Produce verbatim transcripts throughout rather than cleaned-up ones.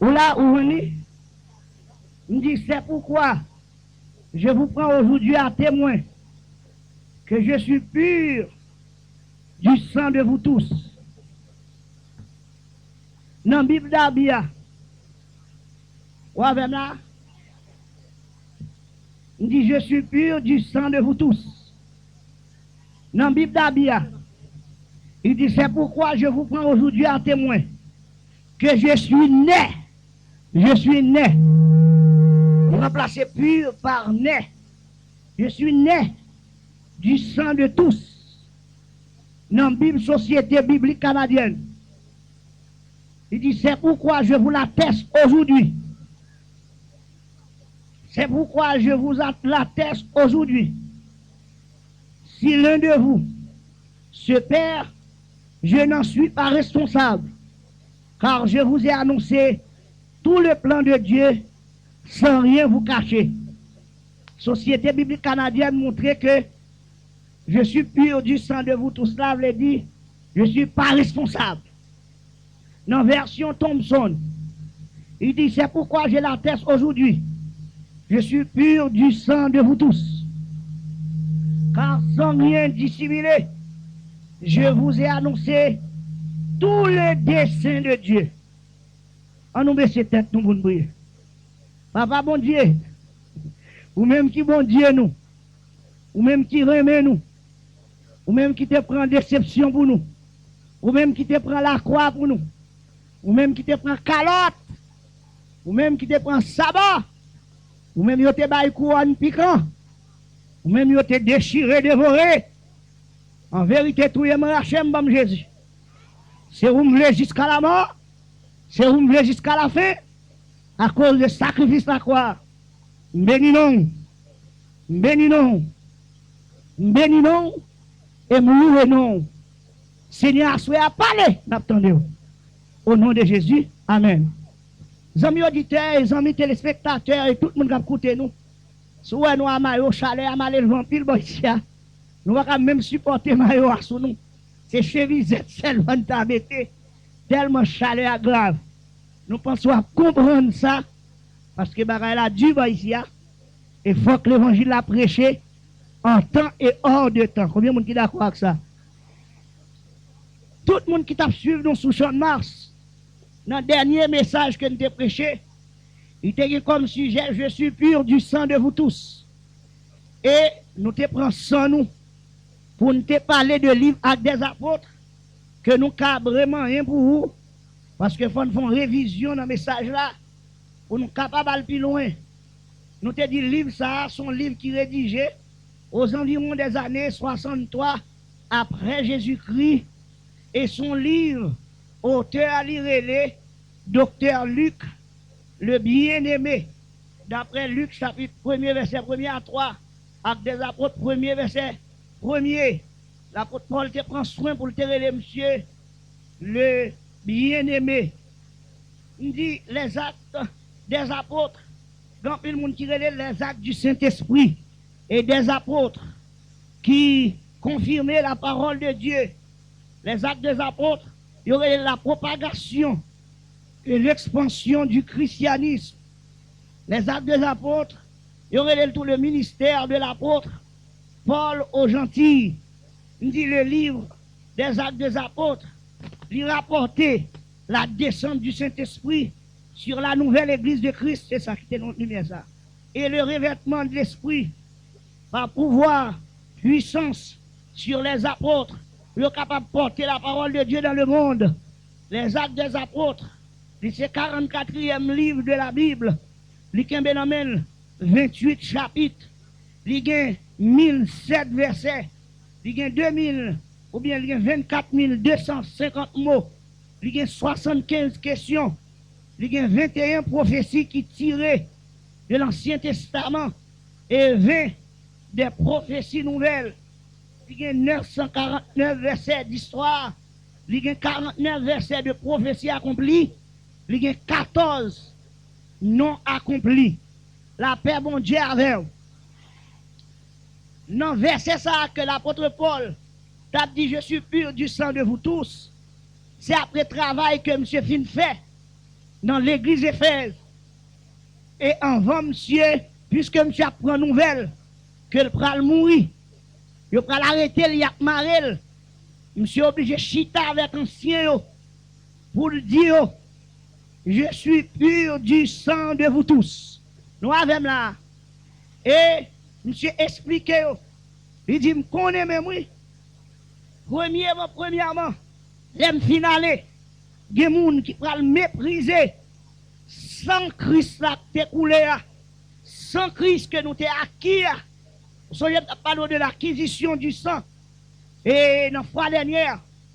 Ou la, ou jwenn li? M di, c'est pourquoi je vous prends aujourd'hui à témoin que je suis pur du sang de vous tous. Nan Bib Dabi a, ou avè m la? M di, je suis pur du sang de vous tous. Nan Bib Dabi a, il dit, c'est pourquoi je vous prends aujourd'hui à témoin que je suis né. Je suis né. Ranplase pur par né. Je suis né du sang de tous. Nan Bib Sosyete Biblik Kanadyèn, il dit, c'est pourquoi je vous l'atteste aujourd'hui. C'est pourquoi je vous l'atteste aujourd'hui. Si l'un de vous se perd, je n'en suis pas responsable, car je vous ai annoncé tout le plan de Dieu sans rien vous cacher. Sosyete Biblik Kanadyèn montre ke je suis pur du sang de vous tous la vle di, je suis pas responsable. Nan vèsyon Thompson, il dit, c'est pourquoi je l'atteste aujourd'hui. Je suis pur du sang de vous tous. Car sans rien dissimuler, je vous ai annoncé tous les desseins de Dieu. Ann nou bese tèt nou pou n priye. Papa Bondye, ou menm ki Bondye nou, ou menm ki renmen nou, ou menm ki te pran desepsyon pou nou, ou menm ki te pran lakwa pou nou, ou menm ki te pran kalòt, ou menm ki te pran saba, ou menm yo te bay kouwòn pikan, ou menm yo te dechire, devore. An verite, touye m, rache m, ban m Jezi. Se ou m vle jiska lamò, se ou m vle jiska lafen, akoz de sakrifis lakwa. M beni non w. M beni non w. M beni non w. E m louwe non w. Senyè, aswè a, pale, n ap tande w. O non de Jezi, amèn. Zanmi oditè e zanmi telespektatè e tout moun k ap koute nou, si w wè nou a mayo, chalè a mal elve anpil bò isi a. Nou pa ka menm sipòte mayo a sou nou. Se chemizèt sèlman n ta mete, tèlman chalè a grav. Nou panse w ap konprann sa, paske bagay la di bò isi a, e fòk levanjil la preche an tan e hors de temps. Konbyen moun ki dakò ak sa? Tout moun ki t ap swiv nou sou Channmas, nan dènye mesaj ke n te preche, li te gen kòm sijè, Je suis pur du sang de vous tous. E nou te pran san nou pou n te pale de liv Actes des Apôtres, ke nou kabre manyen pou ou, paske fò n fè yon revizyon nan mesaj la, pou nou kapab al pi lwen. Nou te di liv sa a se yon liv ki redije ozanviwon dèzane swasanntwa apre Jezikri, e se yon liv otè a li rele Doktè Lik, le Bien-Aimé, daprè Lik chapit premye, vèsè premye a twa, Actes des Apôtres premye, vèsè premye. Lapot Pòl te pran swen pou l te rele misye le Bien-Aimé. M di les Actes des Apôtres, gen anpil moun ki rele l les Actes du Saint-Esprit et des Apôtres, ki konfime la parole de Dieu. Les Actes des Apôtres, yo rele l la propagation et l'expansion du christianisme. Les Actes des Apôtres, yo rele l tou le ministère de l'apôtre Paul aux Gentils. M di le livre des Actes des Apôtres, li rapòte la descente du Saint-Esprit sur la nouvelle église de Christ, se sa ki te nan limyè sa, et le revêtement de l'Esprit par pouvoir, puissance sur les apôtres, pou yo kapab pòte la parole de Dieu dans le monde. Les Actes des Apôtres, li se karannkatriyèm liv de la Bible, li kenbe nan men l venntuit chapit, li gen mil sèt vèsè, li gen de mil, oubyen li gen vennkat mil de san senkant mo, li gen swasannkenz kesyon, li gen venteyen pwofesi ki tire de Lansyen Testaman e ven de pwofesi nouvèl. Li gen nèf san karannèf vèsè distwa, li gen karannèf vèsè de pwofesi akonpli, li gen katòz non akonpli. Lapè Bondye avè w. Nan vèsè sa a ke lapot Pòl t ap di, Je suis pur du sang de vous tous, se apre travay ke misye fin fè, nan legliz Efèz. E anvan misye, piske misye ap pran nouvèl ke l pral mouri, yo pral arete l, y ap mare l, misye oblije chita avèk ansyen yo pou l di yo, Je suis pur du sang de vous tous. Nou avè m la a? E misye esplike yo. Li di, M konnen menm wi. Premyèman, premyèman, lè m fin ale, gen moun ki pral meprize san Kris la k te koule a, san Kris ke nou te aki a. Ou sonje m t ap pale w de lakizisyon di san. E nan fwa dènyè,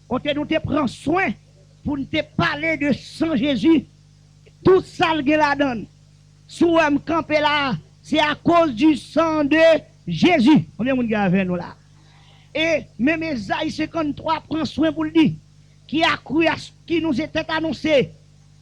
kote nou te pran swen pou n te pale de san Jezi, tout sa l gen ladan l. Si w wè m kanpe la a, se akoz du sang de Jésus. Konbyen moun ki avè nou la? E menm Ezayi senkanntwa pran swen pou l di, Qui a cru à ce qui nous était annoncé,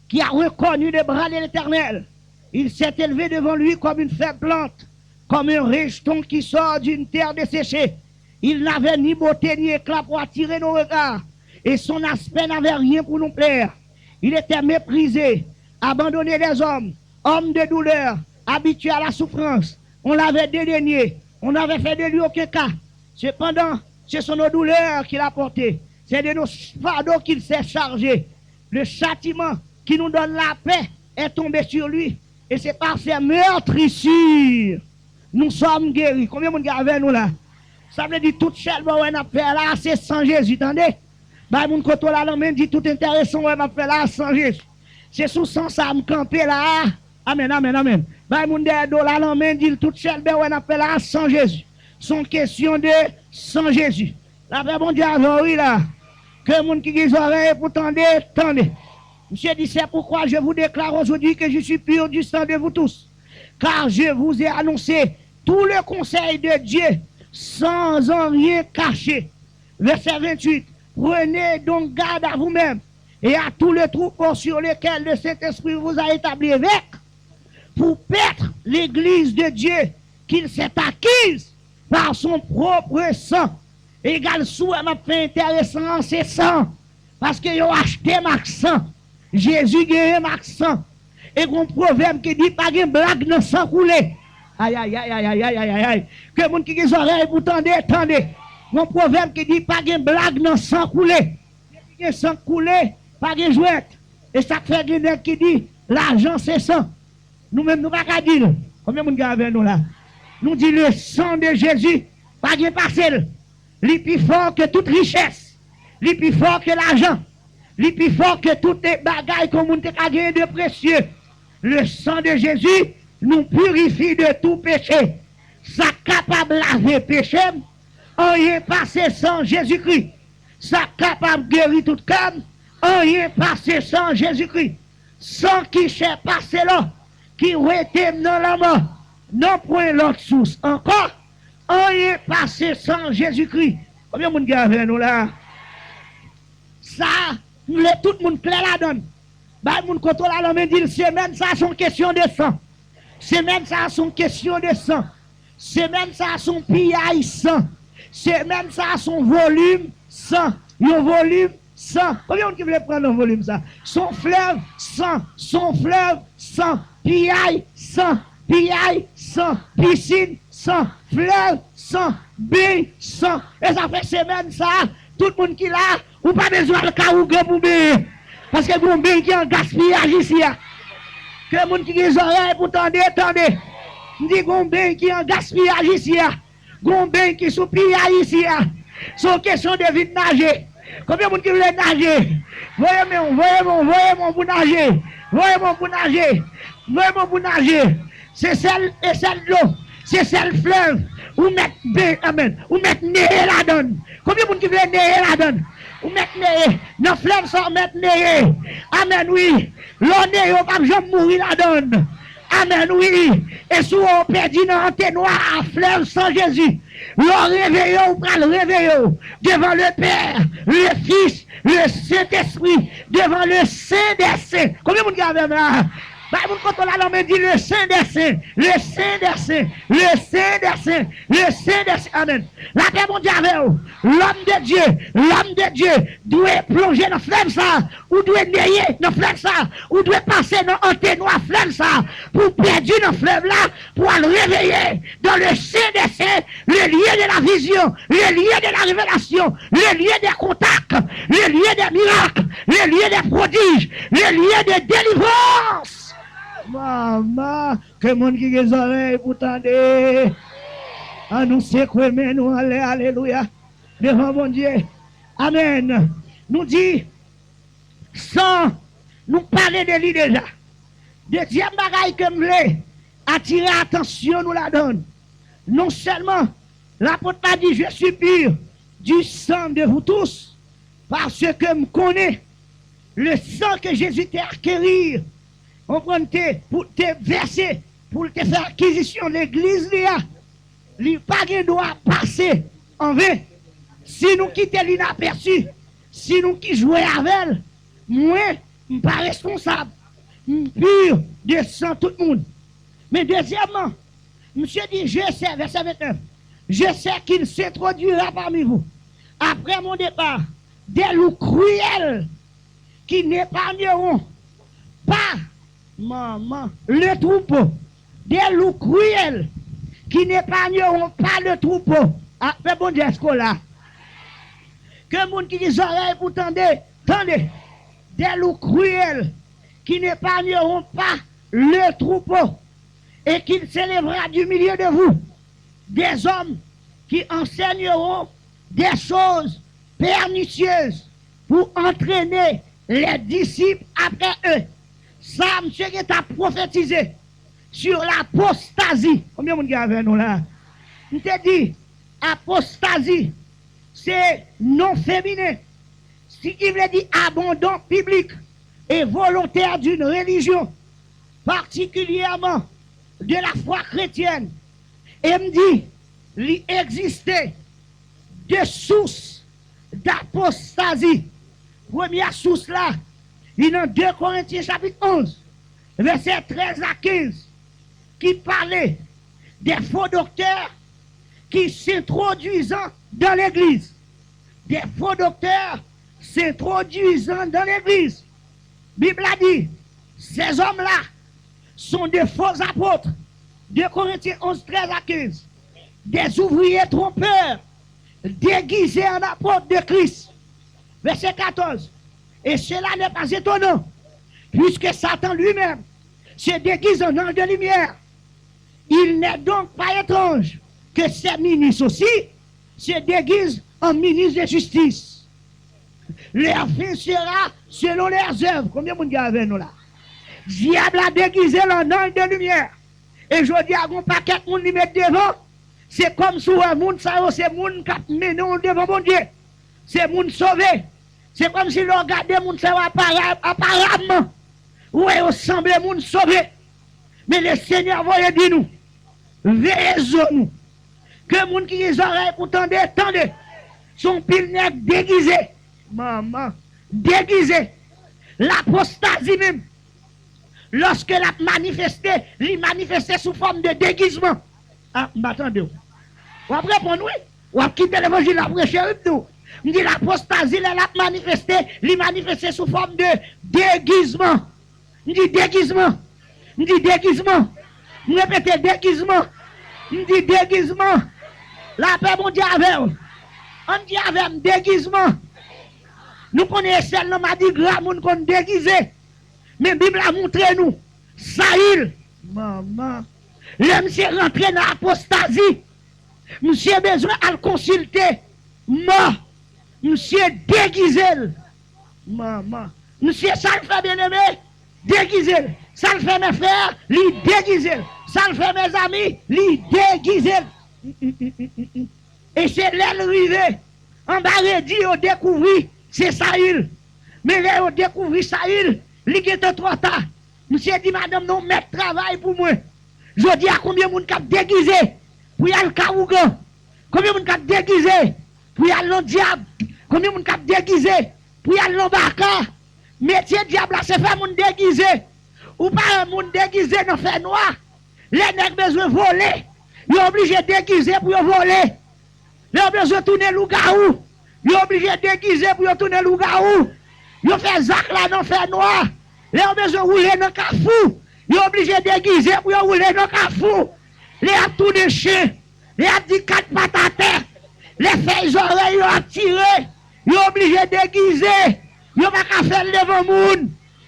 qui a reconnu le bras de l'Éternel. Il s'est élevé devant lui comme une faible plante, comme un rejeton qui sort d'une terre desséchée. Il n'avait ni beauté ni éclat pour attirer nos regards, et son aspect n'avait rien pour nous plaire. Il était méprisé, abandonné des hommes, homme de douleur, habitué à la souffrance. On l'avait dédaigné, on n'avait fait de lui aucun cas. Cependant, ce sont nos douleurs qu'il a portées, c'est de nos fardeaux qu'il s'est chargé. Le châtiment qui nous donne la paix est tombé sur lui, et c'est par ses meurtrissures nous sommes guéris. Konbyen moun ki avè nou la? Sa vle di tout chèlbè w wè n ap fè la, se san Jezi, tande. Bay moun kote w la lanmen, di tout enteresan w wè m ap fè la, san Jezi. Se sou san sa a m kanpe la a. Amèn, amèn, amèn. Bay moun dèyè do w la lanmen, di l tout chèlbè w wè n ap fè la a, san Jezi. Se yon kesyon de san Jezi. Lapè Bondye avè w wi la. Ke moun ki gen zòrèy pou tande, tande. Misye di, C'est pourquoi je vous déclare aujourd'hui que je suis pur du sang de vous tous, car je vous ai annoncé tout le conseil de Dieu sans en rien cacher. Verset vingt-huit. Prenez donc garde à vous-même et à tout le troupeau sur lequel le Saint-Esprit vous a établi évêque, pour paître l'église de Dieu qu'il s'est acquise par son propre sang. Egal, si w wè m ap fè enteresan an, se san. Paske yo achte m ak san. Jezi genyen m ak san. E gon pwovèb ki di pa gen blag nan san koule. Ayayayayayayayay. Ke moun ki gen zòrèy pou tande, tande. Gon pwovèb ki di pa gen blag nan san koule. Depi gen san k koule, pa gen jwèt. E sa k fè gen nèg ki di lajan se san. Nou menm nou pa ka di l. Konbyen moun ki avè nou la? Nou di le sang de Jésus, pa gen pase l. Li pi fò ke tout richès. Li pi fò ke lajan. Li pi fò ke tout bagay ke yon moun te ka genyen de presye. Le sang de Jésus nous purifie de tout péché. Sa k kapab lave peche m, anyen pase san Jezikri. Sa k kapab geri tout kè m, anyen pase san Jezikri. San ki chè pase lò, ki wete m nan lanmò. Non pwen lòt sous ankò, anyen pase san Jezikri. Konbyen moun ki avè nou la? Sa, m vle tout moun klè ladan l. Bay moun kote w la lanmen, di l, semèn sa a se yon kesyon de san. Semèn sa a se yon kesyon de san. Semèn sa a se yon piyay san. Semèn sa a se yon volim san. Yon volim san. Konbyen moun ki vle pran nan volim sa? Se yon flèv san. Se yon flèv san. Piyay san. Piyay san. Pisin san. Flèv san. Beny san. E sa fè semèn sa a, tout moun ki la, ou pa bezwen al ka ougan pou benyen. Paske gon beny ki an gaspiyaj isi a. Ke moun ki gen zòrèy pou tande, tande. M di gon beny ki an gaspiyaj isi a. Gon beny ki sou piyay isi a. Se yon kesyon de vin naje. Konbyen moun ki vle naje? Voye men w, voye men w, voye men w pou naje. Voye men w pou naje. Voye men w pou naje. Se sèl, e sèl dlo. Se sèl flèv. Ou mèt ben, amèn. Ou mèt neye ladan l. Konbyen moun ki vle neye ladan l? Ou mèt neye. Nan flèv sa, ou mèt neye. Amèn, wi. Lè w neye, ou p ap janm mouri ladan l. Amèn, wi. E si w pèdi nan antenwa a flèv san Jezi, lè w reveye, ou pral reveye w devan le Pè, le Fis, le Sentespri, devan le Sen dè Sen. Konbyen moun ki avè m la? Bay moun kote w la lanmen, di, le Sen dè Sen, le Sen dè Sen, le Sen dè Sen, le Sen dè Sen. Amèn. Lapè Bondye avè w. Lòm de Dye, lòm de Dye dwe plonje nan flèv sa. Ou dwe neye nan flèv sa. Ou dwe pase nan antenwa flèv sa. Pou w pèdi nan flèv la, pou w al reveye dans le Sen dè Sen, le lieu de la vision, le lieu de la révélation, le lieu des contacts, le lieu des miracles, le lieu des prodiges, le lieu de délivrance. Manman, ke moun ki gen zòrèy pou tande. An nou sekwe men nou anlè, alelouya, devan Bondye. Amèn. Nou di, san nou pale de li deja. Dezyèm bagay ke m vle atire atansyon nou ladan l, non sèlman lapot la di, je suis pur du sang de vous tous, paske m konnen le sang que Jésus te acquérir, konprann, te pou te vèse, pou l te fè akizisyon legliz li a, li pa gen dwa pase an ven. Si nou kite l inapèsi, si nou ki jwe avè l, mwen, m pa responsab. M pur de san tout moun. Men dezyèmman, misye di, je sais, verset vingt-neuf, je sais qu'il s'introduira parmi vous, après mon départ, des loups cruels qui n'épargneront pas, manman, le troupeau, des loups cruels qui n'épargneront pas le troupeau. Ah, fè Bondye esko la. Ke moun ki gen zòrèy pou tande, tande. Des loups cruels qui n'épargneront pas le troupeau, et qu'il s'élèvera du milieu de vous des hommes qui enseigneront des choses pernicieuses pour entraîner les disciples après eux. Sa, misye gentan pwofetize sur l'apostasie. Konbyen moun ki avè nou la? M te di, apostazi, se non feminen, si ki vle di abandon public et volontaire d'une religion, particulièrement de la foi chrétienne. E m di, li egziste de sous d'apostasie. Premyè sous la, li nan de Korentyen chapit onz, vèsè trèz a kenz, ki pale de fo doktè ki s'introduisant dans l'église. Des faux docteurs s'introduisant dans l'église. Bib la di, ces hommes-là sont de faux apôtres. De Korentyen onz, trèz a kenz. Des ouvriers trompeurs, déguisés en apôtres de Christ. Verset quatorze. Et cela n'est pas étonnant, puisque Satan lui-même se déguise en ange de lumière. Il n'est donc pas étrange que ces ministres aussi se déguisent en ministres de justice. Leur fin sera selon leurs œuvres. Konbyen moun ki avè nou la? Dyab la degize l an anj de limyè. E jodi a, gon pakèt moun li met devan. Se kòmsi w wè moun sa yo, se moun k ap mennen w devan Bondye. Se moun sove. Se kòmsi lè w gade moun sa yo aparam, aparamman, ou wè yo sanble moun sove. Men Lesenyè voye di nou, veye zo nou. Ke moun ki gen zòrèy pou tande, tande. Se yon pil nèg degize. Manman. Degize. Lapostazi menm. Lòske l ap manifeste, li manifeste sou fòm de degizman. A, m pa tande w. W ap reponn, wi. W ap kite levanjil la preche, wi, m di w. M di lapostazi, lè l ap manifeste, li manifeste sou fòm de degizman. M di degizman. M di degizman. M repete, degizman. M di degizman. Lapè Bondye avè w. Ann di avè m, degizman. Nou konnen e sèl nan madigra moun konn degize. Men Bib la montre nou Sayil, manman, lè misye rantre nan apostazi, misye bezwen al konsilte mò. Misye degize l. Manman. Misye, sa l fè, byeneme? Degize l. Sa l fè, mè frè, li degize l. Sa l fè, mezanmi, li degize l. E se lè l rive anba redi, yo dekouvri se Sayil. Men lè yo dekouvri Sayil, li gentan twò ta. Misye di madanm nan, ou mèt travay pou mwen. Jodi a, konbyen moun k ap degize pou y al ka ougan? Konbyen moun k ap degize pou y al nan dyab? Konbyen moun k ap degize pou y al nan baka? Metye dyab la, se fè moun degize. Ou pa wè moun degize nan fènwa? Lè nèg bezwen vole, yo oblije degize pou yo vole. Lè yo bezwen tounen lougawou, yo oblije degize pou yo tounen lougawou. Yo fè zak la nan fènwa. Lè yo bezwen woule nan kafou, yo oblije degize pou yo woule nan kafou. Lè y ap tounen chen, lè y ap di kat pat atè, lè fèy zòrèy yo ap tire, yo oblije degize. Yo pa ka fè l devan moun.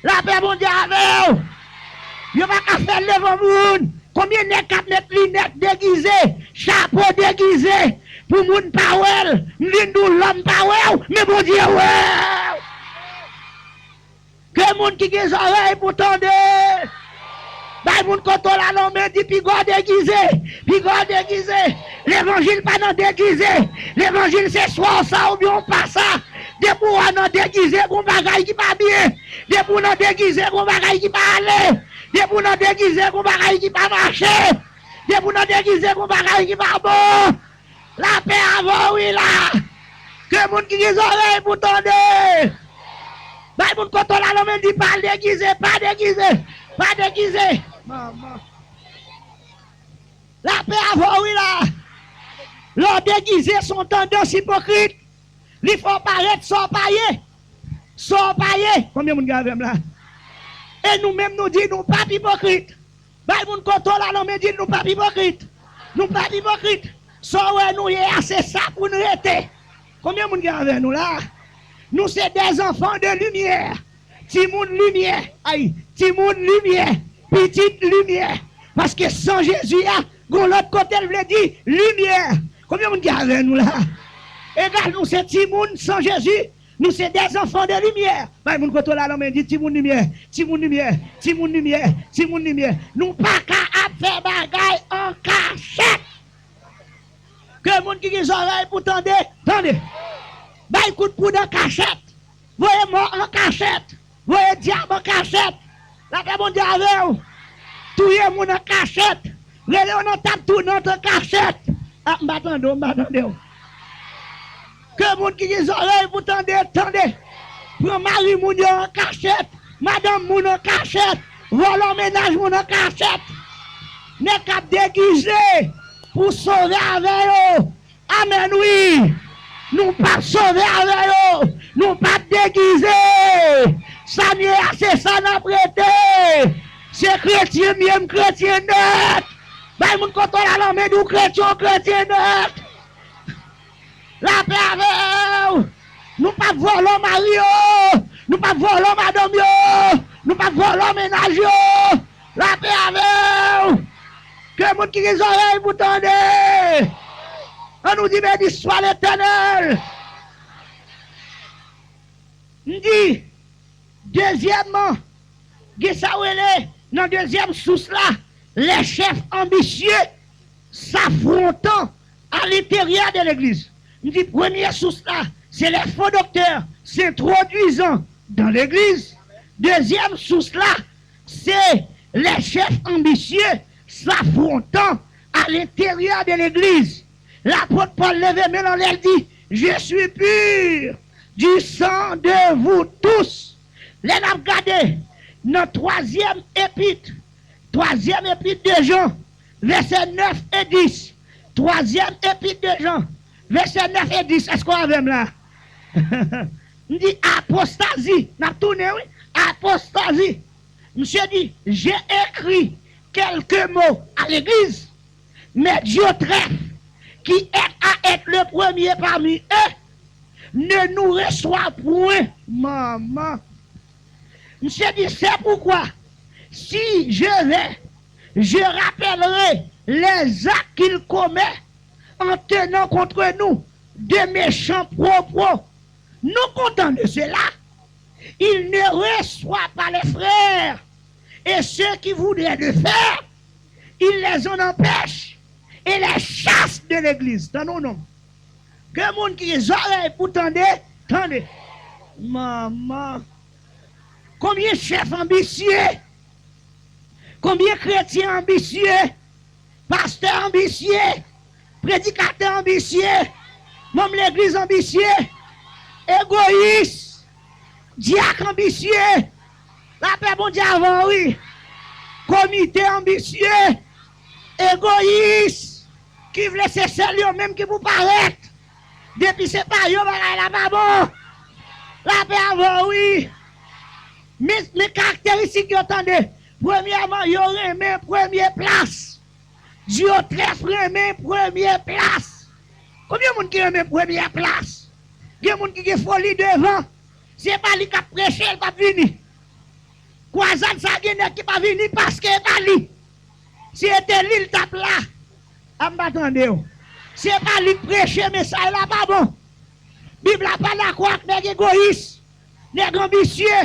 Lapè Bondye avè w. Yo pa ka fè l devan moun. Konbyen nèg k ap met linèt degize, chapo degize, pou moun pa wè l? M vin di w, lòm pa wè w, men Bondye wè w. Ke moun ki gen zòrèy pou tande, bay moun kote w la lanmen, di, "Piga w degize, piga w degize." Levanjil pa nan degize. Levanjil se swa w sa oubyen w pa sa. Depi w nan degize, gon bagay ki pa byen. Depi w nan degize, gon bagay ki pa ale. Depi w nan degize, gon bagay ki pa mache. Depi w nan degize, gon bagay ki pa bon. Lapè avè w wi la. Ke moun ki gen zòrèy pou tande, bay moun kote w la lanmen, di, "Pa degize, pa degize, pa degize." Manman. Lapè avè w wi la. Lè w degize, se yon tandans ipokrit. Li fè w parèt sa w pa ye. Sa w pa ye. Konbyen moun ki avè m la? E nou menm, nou di nou p ap ipokrit. Bay moun kote w la lanmen, di l, "Nou p ap ipokrit. Nou p ap ipokrit. Sa w wè nou ye a, se sa pou n rete." Konbyen moun ki avè nou la? Nou se des enfants de lumière. Timoun limyè. Ay, timoun limyè. Pitit limyè. Paske san Jezi a, gon lòt kote l vle di limyè. Konbyen moun ki avè nou la? Egal, nou se timoun san Jezi. Nou se des enfants de lumière. Bay moun kote w la lanmen, di, "Timoun limyè, timoun limyè, timoun limyè, timoun limyè." Nou pa ka ap fè bagay an kachèt. Ke moun ki gen zòrèy pou tande, tande. Bay kout poud an kachèt. Voye mò an kachèt. Voye dyab an kachèt. Lapè Bondye avè w. Touye moun an kachèt. Rele yo nan tab tounant an kachèt. A, m pa tande w, m pa tande w. Ke moun ki gen zòrèy pou tande, tande. Pran mari moun yo an kachèt, madanm moun an kachèt, vòlò mennaj moun an kachèt. Nèg k ap degize pou sove avè yo. Amèn wi. Nou p ap sove avè yo. Nou p ap degize. Sa n ye a, se sa n ap rete. Se kretyen m ye, m kretyen nèt. Bay moun kote w la lanmen, di w kretyen, w kretyen nèt. Lapè avè w. Nou p ap vòlò mari yo. Nou p ap vòlò madanm yo. Nou p ap vòlò mennaj yo. Lapè avè w. Ke moun ki gen zòrèy pou tande. An nou di, "Beni swa Letènèl." M di, dezyèmman, gen sa w rele nan dezyèm sous la, les chefs ambitieux s'affrontant à l'intérieur de l'église. M di, premye sous la, se les faux docteurs s'introduisant dans l'église. Dezyèm sous la, se les chefs ambitieux s'affrontant à l'intérieur de l'église. Lapot Pòl leve men l anlè, l di, "Je suis pur du sang de vous tous." Lè n ap gade nan twazyèm epit, twazyèm epit de Jan, vèsè nèf e dis. Twazyèm epit de Jan, vèsè nèf e dis. Èske w avè m la? M di apostazi. N ap tounen, wi. Apostazi. Misye di, "J'ai écrit quelques mots à l'église, mais Diotrephe, qui est à être le premier parmi eux, ne nous reçoit point." Manman. Misye di, "C'est pourquoi, si je vais, je rappellerai les actes qu'il commet en tenant contre nous de méchants propos. Nous content de cela. Il ne reçoit pas les frères, et ceux qui voudraient le faire, il les en empêche et les chasse de l'église." Tande w non. Ke moun ki gen zòrèy pou tande, tande. Manman. Konbyen chèf anbisye? Konbyen kretyen anbisye? Pastè anbisye? Predikatè anbisye? Manm legliz anbisye? Egoyis? Dyak anbisye? Lapè Bondye avè w, wi. Komite anbisye, egoyis, ki vle se sèl yo menm ki pou parèt. Depi se pa yo, bagay la pa bon. Lapè avè w, wi. Men, men karakteristik yo, tande. Premyèman, yo renmen premye plas. Dyotrèf renmen premye plas. Konbyen moun ki renmen premyè plas? Gen moun ki gen foli devan. Se pa li k ap preche, l p ap vini. Kwazad sa gen nèg ki pa vini paske e pa li. Si e te li, l t ap la. A m pa tande w. Se pa li k preche, mesaj la pa bon. Bib la pa dakò ak nèg egoyis, nèg anbisye,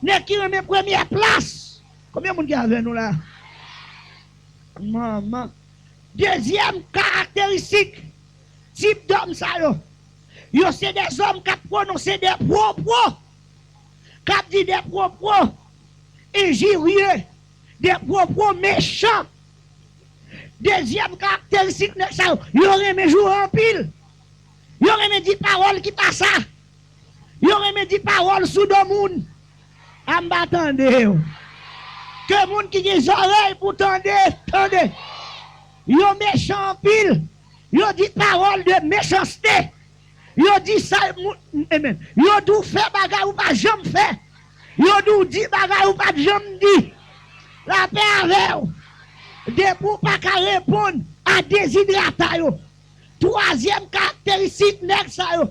nèg ki renmen premyè plas. Konbyen moun ki avè nou la? Manman. Dezyèm karakteristik, tip dòm sa yo, yo se de zòm k ap pwononse de pwopo, k ap di de pwopo enjirye, de pwopo mechan. Dezyèm karakteristik nèg sa yo, yo renmen joure anpil. Yo renmen di pawòl ki pa sa. Yo renmen di pawòl sou do moun. A m pa tande w. Ke moun ki gen zòrèy pou tande, tande. Yo mechan anpil. Yo di pawòl de mechanste. Yo di sa, moun, amen. Yo di w fè bagay ou pa janm fè. Yo di w di bagay ou pa t janm di. Lapè avè w. Depi w pa ka reponn a dezidrata yo. Twazyèm karakteristik nèg sa yo,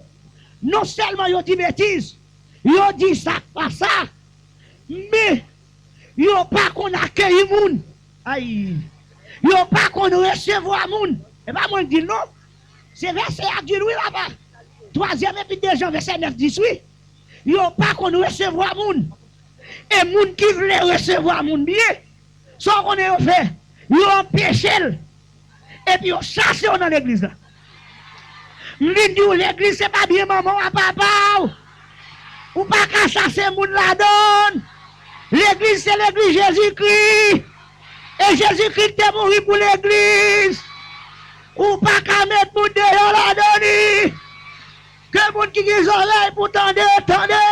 non sèlman yo di betiz, yo di sa k pa sa, men yo pa konn akeyi moun. Ay, yo pa konn resevwa moun. E pa mwen k di l non. Se vèsè a k di l wi papa. Twazyèm epit de Jan vèsè nèf dis wi. Yo pa konn resevwa moun. E moun ki vle resevwa moun byen, sa w konnen yo fè? Yo anpeche l. Epi yo chase w nan legliz la. M vin di w, legliz se pa byen manman w a papa w. Ou pa ka chase moun ladan l. Legliz se legliz Jezikri. E Jezikri ki te mouri pou legliz. Ou pa ka met moun deyò ladan li. Ke moun ki gen zòrèy pou tande, tande.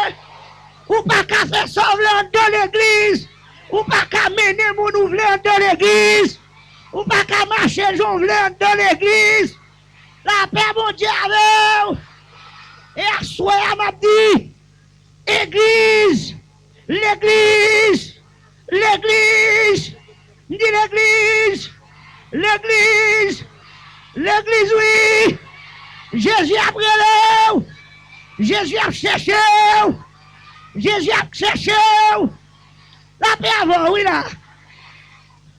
Ou pa ka fè sa w vle anndan legliz. Ou pa ka mennen moun ou vle anndan legliz. Ou pa ka mache jan w vle anndan legliz. Lapè Bondye avè w. E aswè a m ap di, egliz, legliz, legliz, m di legliz, legliz, legliz wi. Jezi ap rele w. Jezi ap chèche w. Jezi ap chèche w. Lapè avè w wi la.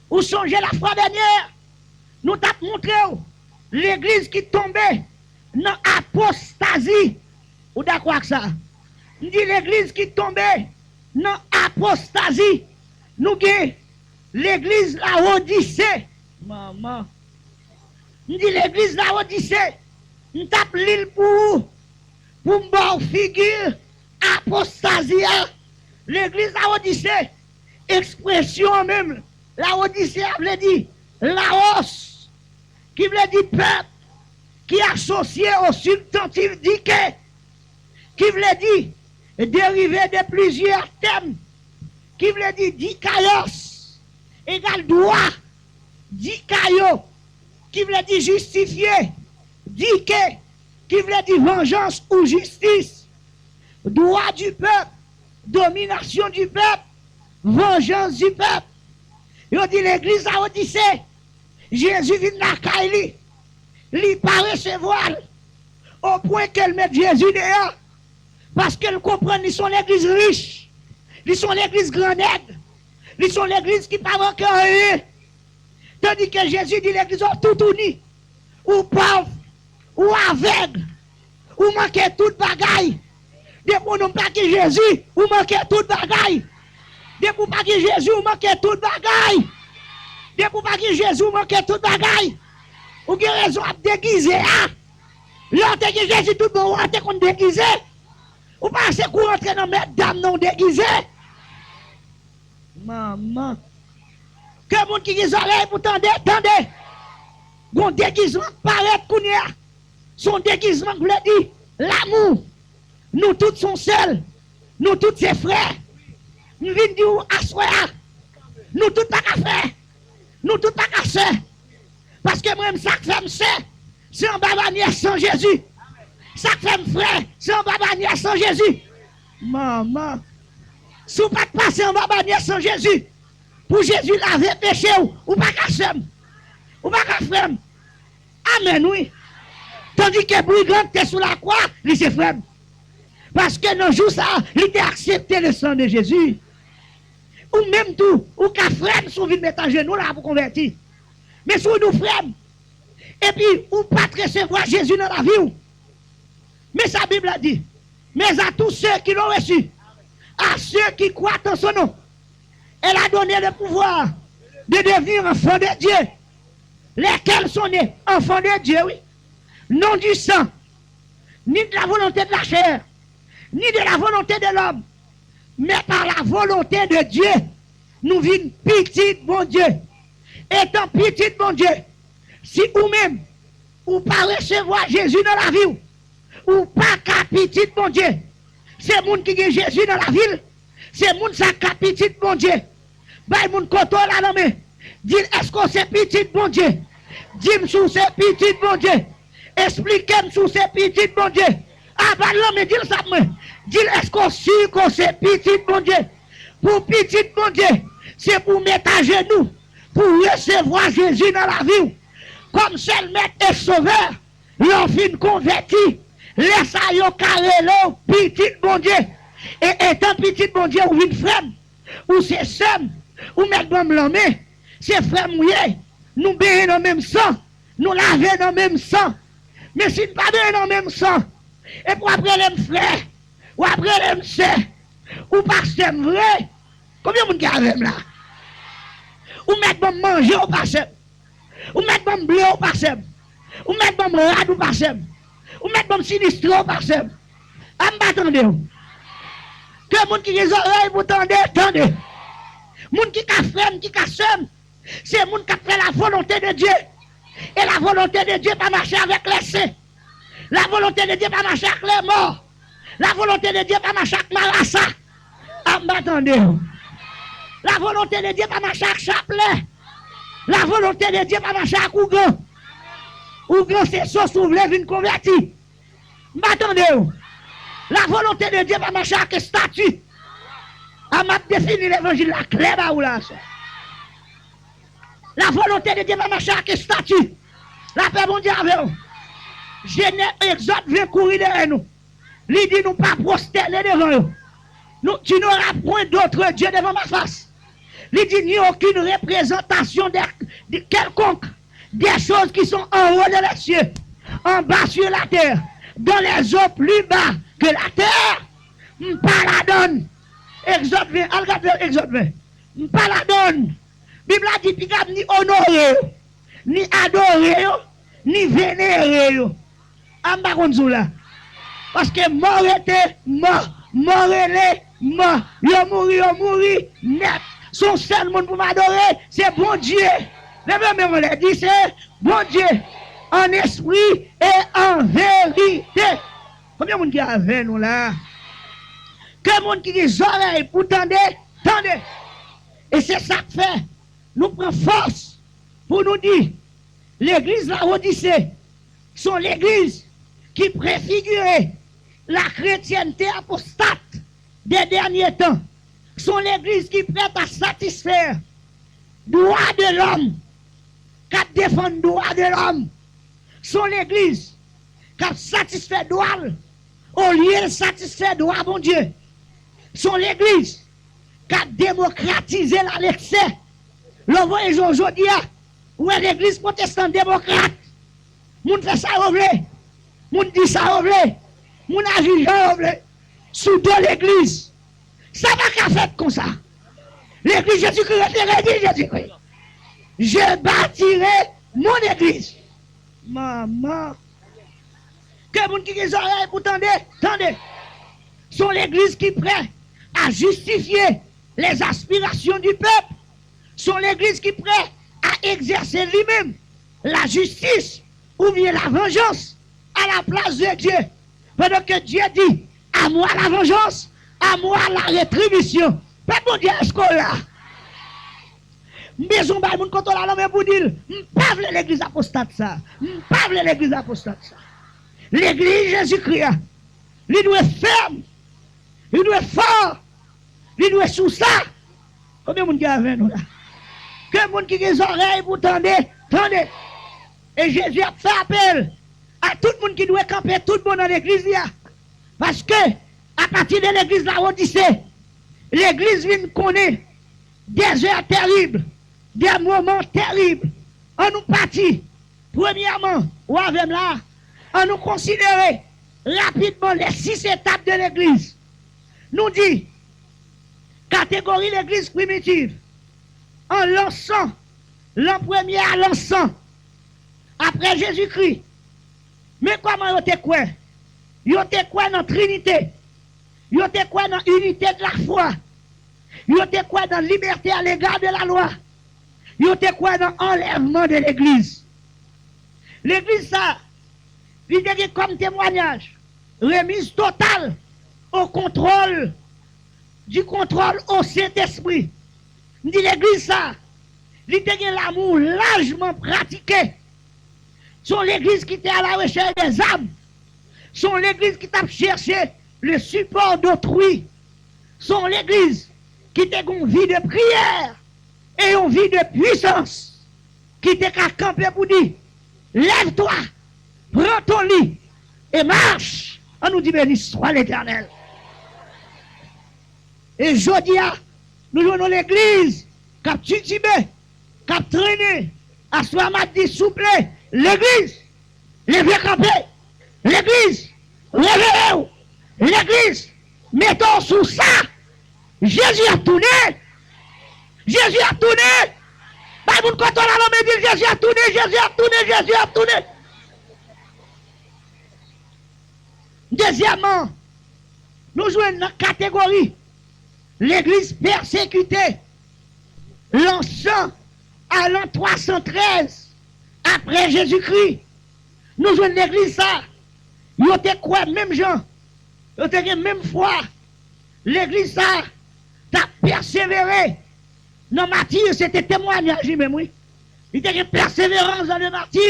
Ou sonje lafwa dènyè? Nou t ap montre w legliz ki tonbe nan apostazi. Ou dakò ak sa? M di legliz ki tonbe nan apostazi. Nou gen legliz Lawodise. Manman. M di legliz Lawodise. M t ap li l pou ou, pou m ba w figi apostazi a. Legliz Lawodise, ekspresyon an menm, Lawodise a vle di Laos, ki vle di pèp ki asosye o sibstantif dike, ki vle di derive de plizyè tèm, ki vle di dikaios, egal dwa, dikaio, ki vle di jistifye, dike, ki vle di vanjans ou jistis, dwa di pèp, dominasyon di pèp, vanjans di pèp. Yo di legliz Lawodise, Jezi vin lakay li, li pa resevwa l, o pwen ke l met Jezi deyò, paske l konprann li se yon legliz rich, li se yon legliz grannèg, li se yon legliz ki pa manke anyen. Tandike Jezi di legliz ou toutouni, ou pòv, ou avèg, ou manke tout bagay. Depi w pa gen Jezi, ou manke tout bagay. Depi w pa gen Jezi, ou manke tout bagay. Depi w pa gen Jezi, ou manke tout bagay. Ou gen rezon ap degize a. Lè w te gen Jezi tout bon, ou te konn degize. Ou pa se kou rantre nan mèt dam nan w degize. Manman. Ke moun ki gen zòrèy pou tande, tande. Gon degizman k parèt kounye a. Se yon degizman k vle di lanmou. Nou tout se yon sèl. Nou tout se frè. M vin di w aswè a, Nou tout pa ka frè. Nou tout pa ka sè. Paske mwen menm, sa k fè m sè, se anba banyè san Jezi. Sa k fè m frè, se anba banyè san Jezi. Manman, si w pa t pase anba banyè san Jezi, pou Jezi lave peche w, ou pa ka sè m. Ou pa ka frè m. Amèn, wi. Tandike brigan k te sou lakwa, li se frè m. Paske nan jou sa a, li te aksepte le san de Jezi. Ou menm tou, ou ka frè m si w vin met ajenou la pou konvèti. Men si w di w frè m, epi ou pa t resevwa Jezi nan lavi w. Men sa Bib la di, mais à tous ceux qui l'ont reçu, à ceux qui croient en son nom, elle a donné le pouvoir de devenir enfants de Dieu, lesquels sont nés enfants de Dieu, oui, non du sang, ni de la volonté de la chair, ni de la volonté de l'homme, mais par la volonté de Dieu, nou vin pitit Bondye. Etan pitit Bondye, si ou menm, ou pa resevwa Jezi nan lavi w, ou pa ka pitit Bondye. Se moun ki gen Jezi nan lavi l, se moun sa k ka pitit Bondye. Bay moun kote w la nan men. Di l, èske w se pitit Bondye? Di m si w se pitit Bondye. Esplike m si w se pitit Bondye. A, ba l nan men, di l sa pou mwen. Di l, èske w si ke w se pitit Bondye? Pou w pitit Bondye, se pou w met ajenou, pou w resevwa Jezi nan lavi w kòm sèl Mèt e Sovè. Lè w fin konvèti, lè sa yo ka rele w pitit Bondye. E etan pitit Bondye, ou vin frè m, ou se sè m, ou mèt ban m lanmen. Se frè m ou ye. Nou benyen nan menm san, nou lave nan menm san. Men si n pa benyen nan menm san, epi w ap rele m frè, w ap rele m sè, ou pa sè m vre. Konbyen moun ki avè m la? Ou mèt ban m manje, ou pa sè m. Ou mèt ban m ble, ou pa sè m. Ou mèt ban m rad, ou pa sè m. Ou mèt ban m sinistre, ou pa sè m. A, m pa tande w. Ke moun ki gen zòrèy pou tande, tande. Moun ki ka frè m, ki ka sè m, se moun k ap fè la volonte de Dye. E la volonte de Dye pa mache avèk lèsen. La volonte de Dye pa mache ak lèmò. La volonte de Dye pa mache ak marasa. A, m pa tande w. La volonte de Dye pa mache ak chaplè. La volonte de Dye pa mache ak ougan. Ougan se sos ou vle vin konvèti. M pa tande w. La volonte de Dye pa mache ak estati. A, m ap defini levanjil la klè ba ou la aswè. La volonte de Dye pa mache ak estati. Lapè Bondye avè w. Jenè, Egzòd ven kouri dèyè nou. Li di nou pa pwostène devan yo. Nou, tu n'auras point d'autre Dieu devant ma face. Li di ni aucune représentation de, de quelconque des choses qui sont en haut de les cieux, en bas sur la terre, dans les eaux plus bas que la terre. M pa ladann. Egzòd ven, al gade Egzòd ven. M pa ladann. Bib la di piga m ni onore yo, ni adore yo, ni venere yo. A, m pa konn sou la. Paske mò rete mò, mò rele mò. Yo mouri, yo mouri nèt. Se yon sèl moun pou m adore, se Bondye. Leve men w anlè, di se Bondye. An espri e an verite. Konbyen moun ki avè nou la? Ke moun ki gen zòrèy pou tande, tande. E se sa k fè nou pran fòs pou nou di, legliz Lawodise se yon legliz ki prefigire la chrétienté apostate des derniers temps. Se yon legliz ki prèt a satisfè dwa de lòm, k ap defann dwa de lòm. Se yon legliz k ap satisfè dwa l olye l satisfè dwa Bondye. Se yon legliz k ap demokratize l aleksè. Lè w voye jan w jodi a, ou wè legliz pwotestan demokrat. Moun fè sa yo vle. Moun di sa yo vle. Moun aji jan yo vle. Sou do legliz. Sa pa ka fèt konsa. Legliz Jezikri rete legliz Jezikri. Je bâtirai mon église. Manman. Ke moun ki gen zòrèy pou tande, tande. Se yon legliz ki prè a jistifye les aspirations du peuple. Se yon legliz ki prè a egzèse li menm lajistis oubyen lavanjans à la place de Dieu. Pendant que Dieu dit, à moi la vengeance, à moi la rétribution. Pèp Bondye, èske w la? M bezwen bay moun kote w la nan men pou di l, m pa vle legliz apostat sa. M pa vle legliz apostat sa. Legliz Jezikri a, li dwe fèm, li dwe fò, li dwe sou sa. Konbyen moun ki avè nou la? Ke moun ki gen zòrèy pou tande, tande. E Jezi ap fè apèl a tout moun ki dwe kanpe tout bon nan legliz li a. Paske, apati de legliz Lawodise, legliz vin konnen dè zè tèrib, dè moman tèrib. Ann nou pati, premyèman, ou avè m la, ann nou konsidere rapidman les six étapes de legliz. Nou di, kategori legliz primitiv, an lan san, lan premye a lan san, apre Jezikri. Men kòman yo te kwè? Yo te kwè nan Trinite. Yo te kwè nan unité de la foi. Yo te kwè nan liberté à l'égard de la loi. Yo te kwè nan anlèvman de legliz. Legliz sa, li te gen kòm temwanyaj, remise totale au contrôle, du contrôle au Saint-Esprit. M di legliz sa, li te gen lanmou lajman pratike. Se yon legliz ki te à la recherche des âmes. Se yon legliz ki t ap chèche le support d'autrui. Se yon legliz ki te gen yon vi de priyè e yon vi de pwisans, ki te ka kanpe pou di, lève-toi, prends ton lit et marche. Ann nou di, béni soit l'Éternel. E jodi a, nou jwenn yon legliz k ap titibe, k ap trennen. Aswè a m ap di, souple, legliz, leve kanpe. Legliz, reveye w. Legliz, mete w sou sa. Jezi ap tounen. Jezi ap tounen. Bay moun kote w la nan men, di l, Jezi ap tounen, Jezi ap tounen, Jezi ap tounen. Dezyèmman, nou jwenn nan kategori legliz pèsekite, lan san a lan twa san trèz apre Jezikri. Nou jwenn legliz sa, yo te kwè menm jan, yo te gen menm fwa. Legliz sa t ap pèsevere nan mati, se te temwanyaj li menm, wi. Li te gen pèseverans dan le mati.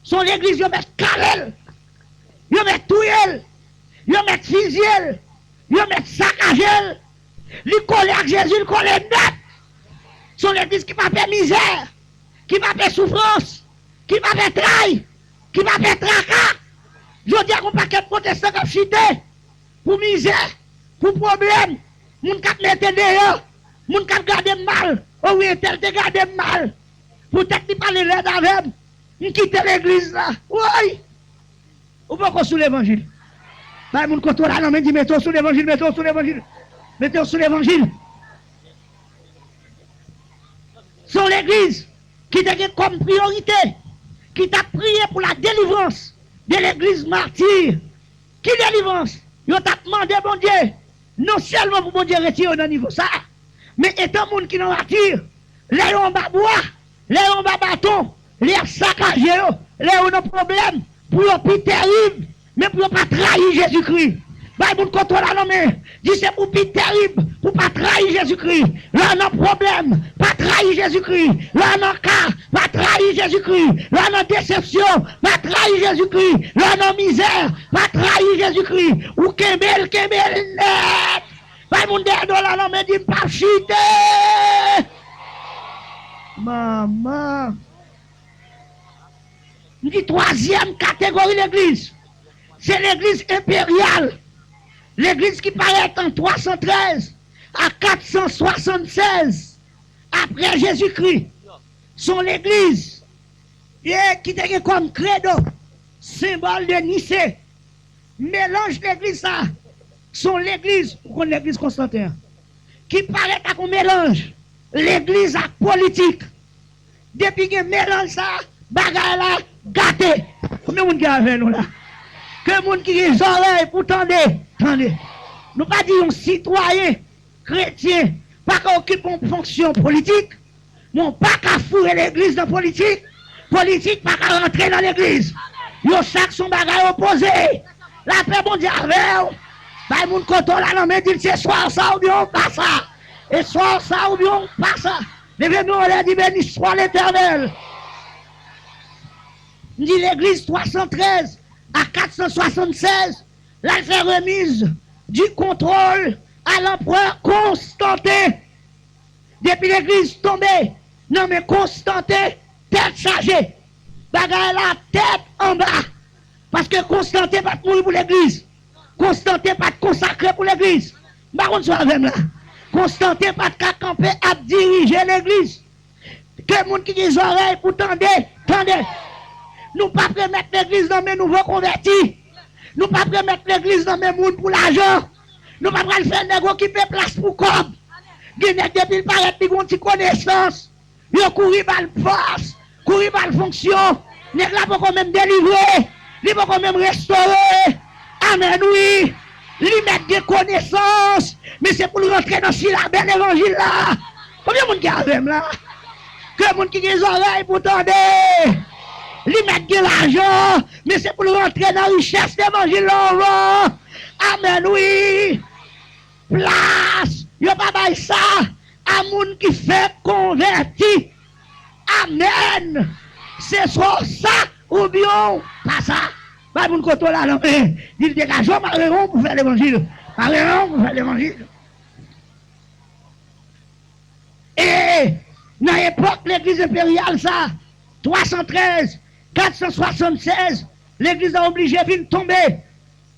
Se yon legliz yo mèt kale l, yo mèt touye l, yo mèt fizye l, yo mèt sakaje l. Li kole ak Jezi, li kole nèt. Se yon legliz ki pa pè mizè, ki pa pè soufrans, ki pa pè trayi, ki pa pè traka. Jodi a, gen yon pakèt pwotestan k ap chite pou mizè, pou pwoblèm, moun k ap mete deyò, moun k ap gade m mal, o wi, entèl te gade m mal. Poutèt li pale lèd avè m, m kite legliz la. Woy! Ou poko sou levanjil. Bay moun kote w la nan men, di, mete w sou levanjil, mete w sou levanjil. Mete w sou levanjil. Se yon legliz ki te gen kòm priyorite, ki t ap priye pou la delivrans de legliz mati. Ki delivrans? Yo t ap mande Bondye, non sèlman pou Bondye retire yo nan nivo sa a, men etan moun ki nan mati, lè yo anba bwa, lè yo anba baton, lè y ap sakaje yo, lè yo nan pwoblèm, pou yo pi terib, men pou yo pa trayi Jezikri. Bay moun kote w la nan men, di, se pou pi terib, pou pa trayi Jezikri. Lè w nan pwoblèm, pa trayi Jezikri. Lè w nan ka, pa trayi Jezikri. Lè w nan desepsyon, pa trayi Jezikri. Lè w nan mizè, pa trayi Jezikri. Ou kenbe l, kenbe l nèt. Bay moun dèyè do w la nan men, di, m p ap chite. Manman. M di, twazyèm kategori legliz, se legliz enperyal. Legliz ki parèt an twa san trèz a kat san swasannsèz apre Jezikri. Se yon legliz, e, ki te gen kòm kredo senbòl de Nise. Melanj legliz sa, se yon legliz, ou konn legliz Konstanten an, ki parèt ak yon melanj legliz ak politik. Depi gen melanj sa, bagay la gate. Konbyen moun ki avè nou la? Ke moun ki gen zòrèy pou tande, tande. Nou pa di yon sitwayen kretyen pa ka okipe yon fonksyon politik, men w pa ka foure legliz nan politik, politik pa ka rantre nan legliz. Yo chak se yon bagay opoze. Lapè Bondye avè w. Bay moun kote w la nan men, di l se swa sa oubyen w pa sa. E swa sa oubyen w pa sa. Leve men w anlè, di, Béni soit l'Éternel. M di legliz twa san trèz a kat san swasann sèz, l al fè remiz di kontwòl a lanprè Konstanten. Depi legliz tonbe nan men Konstanten, tèt chaje. Bagay la tèt anba. Paske Konstanten pa t mouri pou legliz. Konstanten pa t konsakre pou legliz. M pa konn si w avè m la. Konstanten pa t ka kanpe ap dirije legliz. Ke moun ki gen zòrèy pou tande, tande. Nou p ap remèt legliz nan men nouvo konvèti. Nou p ap remèt legliz nan men moun pou lajan. Nou pa pral fè nèg okipe plas pou kòb. Gen nèg depi l parèt li gon ti konesans. Yo kouri ba l pòs, kouri ba l fonksyon. Nèg la poko menm delivre, li poko menm restore. Amèn wi. Li mèt gen konesans, men se pou l rantre nan silabè levanjil la. Konbyen moun ki avè m la? Ke moun ki gen zòrèy pou tande. Li mèt gen lajan, men se pou l rantre nan richès levanjil la anvan. Amèn wi. Plas, yo pa bay sa a moun ki fèk konvèti. Amèn. Se swa w sa oubyen w pa sa. Bay moun kote w la nan men. Di l degaje w, mare w pou fè levanjil. Mare w pou fè levanjil. E nan epòk legliz enperyal sa, twa san trèz, kat san swasann sèz, legliz la oblije vin tonbe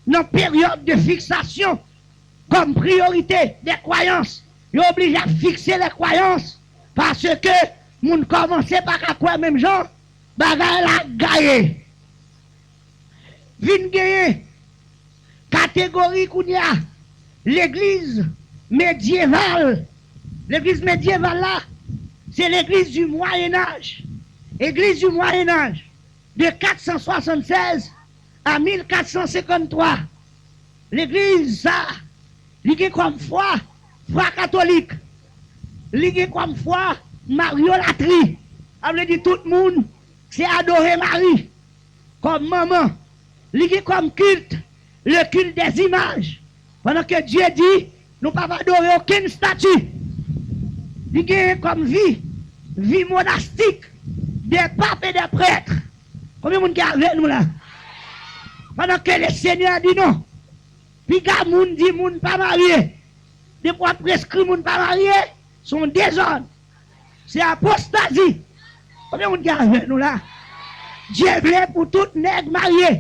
nan peryòd de fiksasyon kòm priyorite de kwayans. Yo oblije ap fikse lè kwayans paske moun kòmanse pa ka kwè menm jan, bagay la gaye. Vin genyen kategori kounye a, legliz medyeval. Legliz medyeval la, se legliz di Mwayenaj. Legliz di Mwayenaj, de kat san swasann sèz a mil kat san senkann twa. Legliz sa, li gen kòm fwa, fwa katolik. Li gen kòm fwa, maryolatri. Sa vle di tout moun se adore Mari kòm manman. Li gen kòm kilt, le culte des images. Pandan ke Dye di, nou p ap adore okenn stati. Li gen kòm vi, vi monastik, de pap e de prèt. Konbyen moun ki avè nou la? Pandan ke le Senyè di non. Piga moun di moun pa marye. Depi w ap preskri moun pa marye, se yon dezòd. Se apostazi. Konbyen moun ki avè nou la? Dye vle pou tout nèg marye.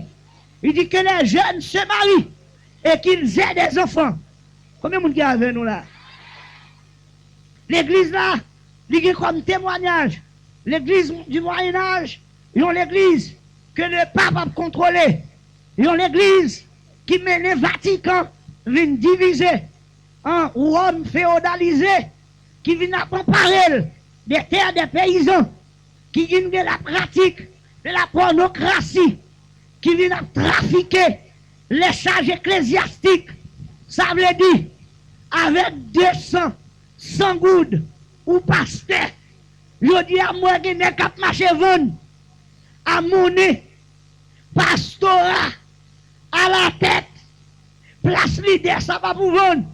Li di ke les jeunes se marient et qu'ils aient des enfants. Konbyen moun ki avè nou la? Legliz la, li gen kòm temwanyaj. Legliz di Mwayenaj, yon legliz ke le pap ap kontwole. Yon legliz ki mennen Vatikan vin divize an Wòm feyodalize, ki vin ap anpare l de tè de peyizan, ki vin gen la pratik de la pònokrasi, ki vin ap trafike lechaj eklezyastik, sa vle di, avèk de san, san goud, ou pastè. Jodi a, m wè gen nèg k ap mache vann a monnen, pastora alatèt, plas lidè sa pa pou vann.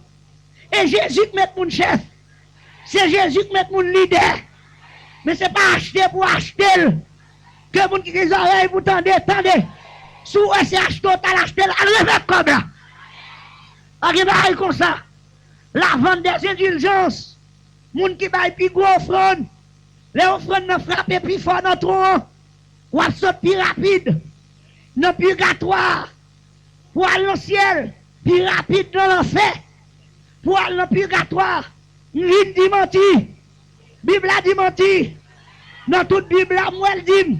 E Jezi k met moun chèf. Se Jezi k met moun lidè. Men se pa achte pou achte l. Ke moun ki gen zòrèy pou tande, tande. Si w wè se achte w t al achte l, al remèt kòb la. Pa gen bagay konsa. La vente des indulgences. Moun ki bay pi gwo ofrann. Lè ofrann nan frape pi fò nan twon an, w ap sot pi rapid nan pigatwa a pou al nan syèl, pi rapid nan lanfè pou al nan pigatwa. M vin di manti. Bib la di manti. Nan tout Bib la, m wè l di m,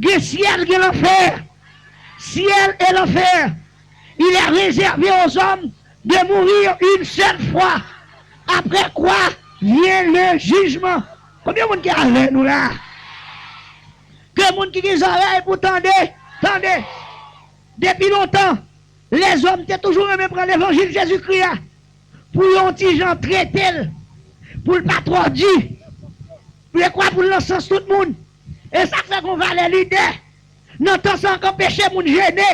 gen syèl, gen lanfè. Ciel et l'enfer, il est réservé aux hommes de mourir une seule fois. Après quoi vient le jugement. Konbyen moun ki avè nou la? Ke moun ki gen zòrèy pou tande, tande. Depi lontan, lèzòm te toujou renmen pran levanjil Jezikri a pou yon ti jan trete l, pou l pa twò di, dekwa pou l nan sans tout moun. E sa k fè gon valè lidè nan tan sa k anpeche moun jene,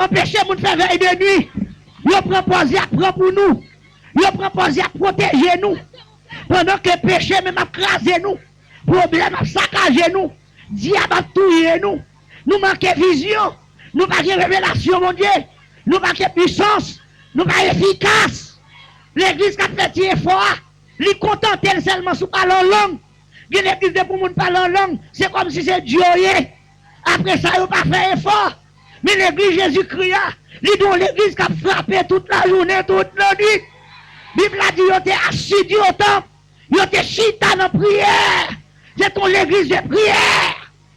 anpeche moun fè vèy de nwi. Yo pran pòz y ap pran pou nou. Yo pran pòz y ap pwoteje nou. Pandan ke peche menm ap kraze nou, pwoblèm ap sakaje nou, dyab ap touye nou, nou manke vizyon, nou pa gen revelasyon Bondye, nou pa gen pisans, nou pa efikas. Legliz k ap fè ti efò a, li kontante l sèlman sou pale an lang. Gen legliz depi yon moun pale an lang, se kòmsi se Dye yo ye. Apre sa, yo pa fè efò. Men legliz Jezikri a, li gen yon legliz k ap frape tout lajounen, tout lannwit. Bib la di yo te asidi o tanp, yo te chita nan priyè. Se te yon legliz de priyè.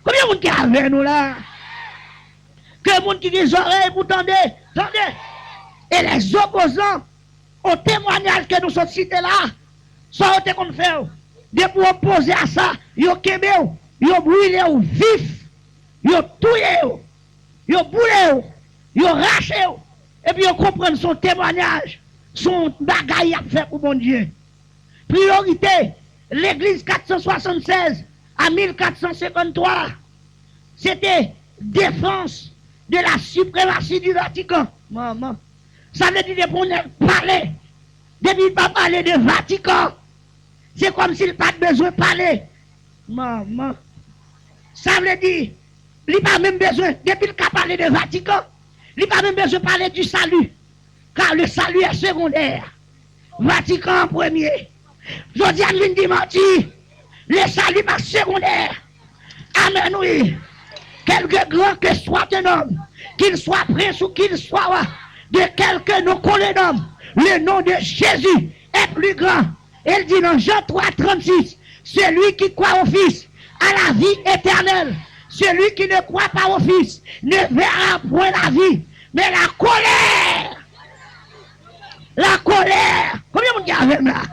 Konbyen moun ki avè nou la? Ke moun ki gen zòrèy pou tande, tande. E lèzopozan o temwanyaj ke nou sot site la, sa yo te konn fè w? Depi w opoze a sa, yo kenbe w, yo brile w vif, yo touye w, yo boule w, yo rache w, epi yo konprann se yon temwanyaj, se yon bagay y ap fè pou Bondye. Priyorite legliz kat san swasannsèz a mil kat san senkanntwa, se te defans de la suprematie du Vatican. Manman. Sa vle di depi yon nèg pale, depi li pa pale de Vatican, se kòmsi li pa t bezwen pale. Manman. Sa vle di, li pa menm bezwen, depi l ka pale de Vatican, li pa menm bezwen pale du salut, car le salut est secondaire. Vatican an premye. Jodi a, m vin di manti. Le salut pa segondè. Amen, wi. Quelque grand que soit un homme, qu'il soit prince ou qu'il soit roi, de quelque nom qu'on le nomme, le nom de Jésus est plus grand. E l di nan Jan twa trannsis, celui qui croit au Fils a la vie éternelle. Celui qui ne croit pas au Fils ne verra point la vie, mais la colère. La colère. Konbyen moun ki avè m la?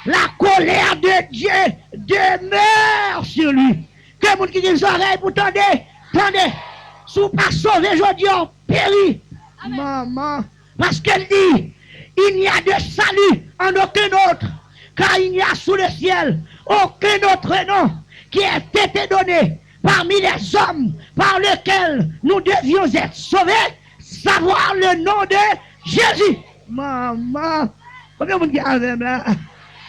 La colère de Dieu demeure sur lui. Ke moun ki gen zòrèy pou tande, tande. Si w pa sove jodi a, w peri. Manman. Paske l di, il n'y a de salut en aucun autre, car il n'y a sous le ciel aucun autre nom qui ait été donné parmi les hommes par lequel nous devions être sauvés, savoir le nom de Jésus. Manman, konbyen moun ki avè m la?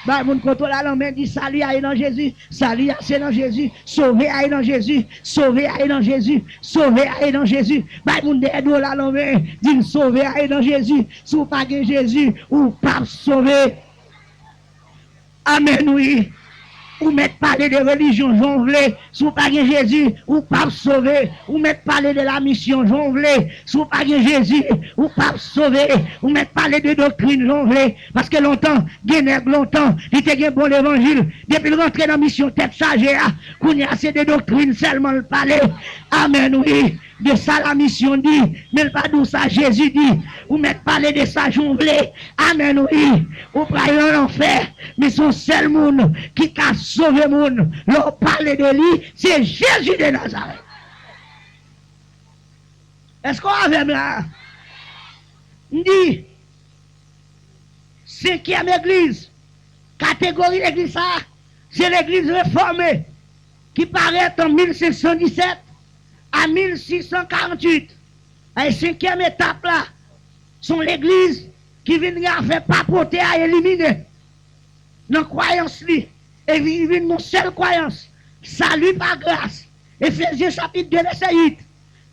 Bay moun kote w la lanmen, di, sali a e nan Jezi, sali a se nan Jezi, sove a e nan Jezi, sove a e nan Jezi, sove a e nan Jezi. Bay moun dèyè do w la lanmen, di l, sove a e nan Jezi. Si w pa gen Jezi, ou p ap sove. Amèn, wi. Ou mèt pale de relijyon jan w vle. Si w pa gen Jezi, ou p ap sove. Ou mèt pale de lamisyon jan w vle. Si w pa gen Jezi, ou p ap sove. Ou mèt pale de doktrin jan w vle. Paske lontan, gen nèg lontan, li te gen bon levanjil. Depi l rantre nan misyon tèt chaje a, kounye a se de doktrin sèlman l pale. Amèn, wi. De sa lamisyon di, men l pa di w sa Jezi di. Ou mèt pale de sa jan w vle. Amèn, wi. Ou pral nan lanfè, men se yon sèl moun ki ka sove moun. Lè w pale de li, se Jezi de Nazarèt. Èske w avè m la? M di, senkyèm egliz, kategori legliz sa a, se legliz refòme ki parèt an mil senk san disèt a mil sis san karanntuit. E senkyèm etap la, se yon legliz ki vin gen afè papote a elimine nan kwayans li, e vin, vin yon sèl kwayans, sali pa gras. Efezyen chapit de vèsè uit,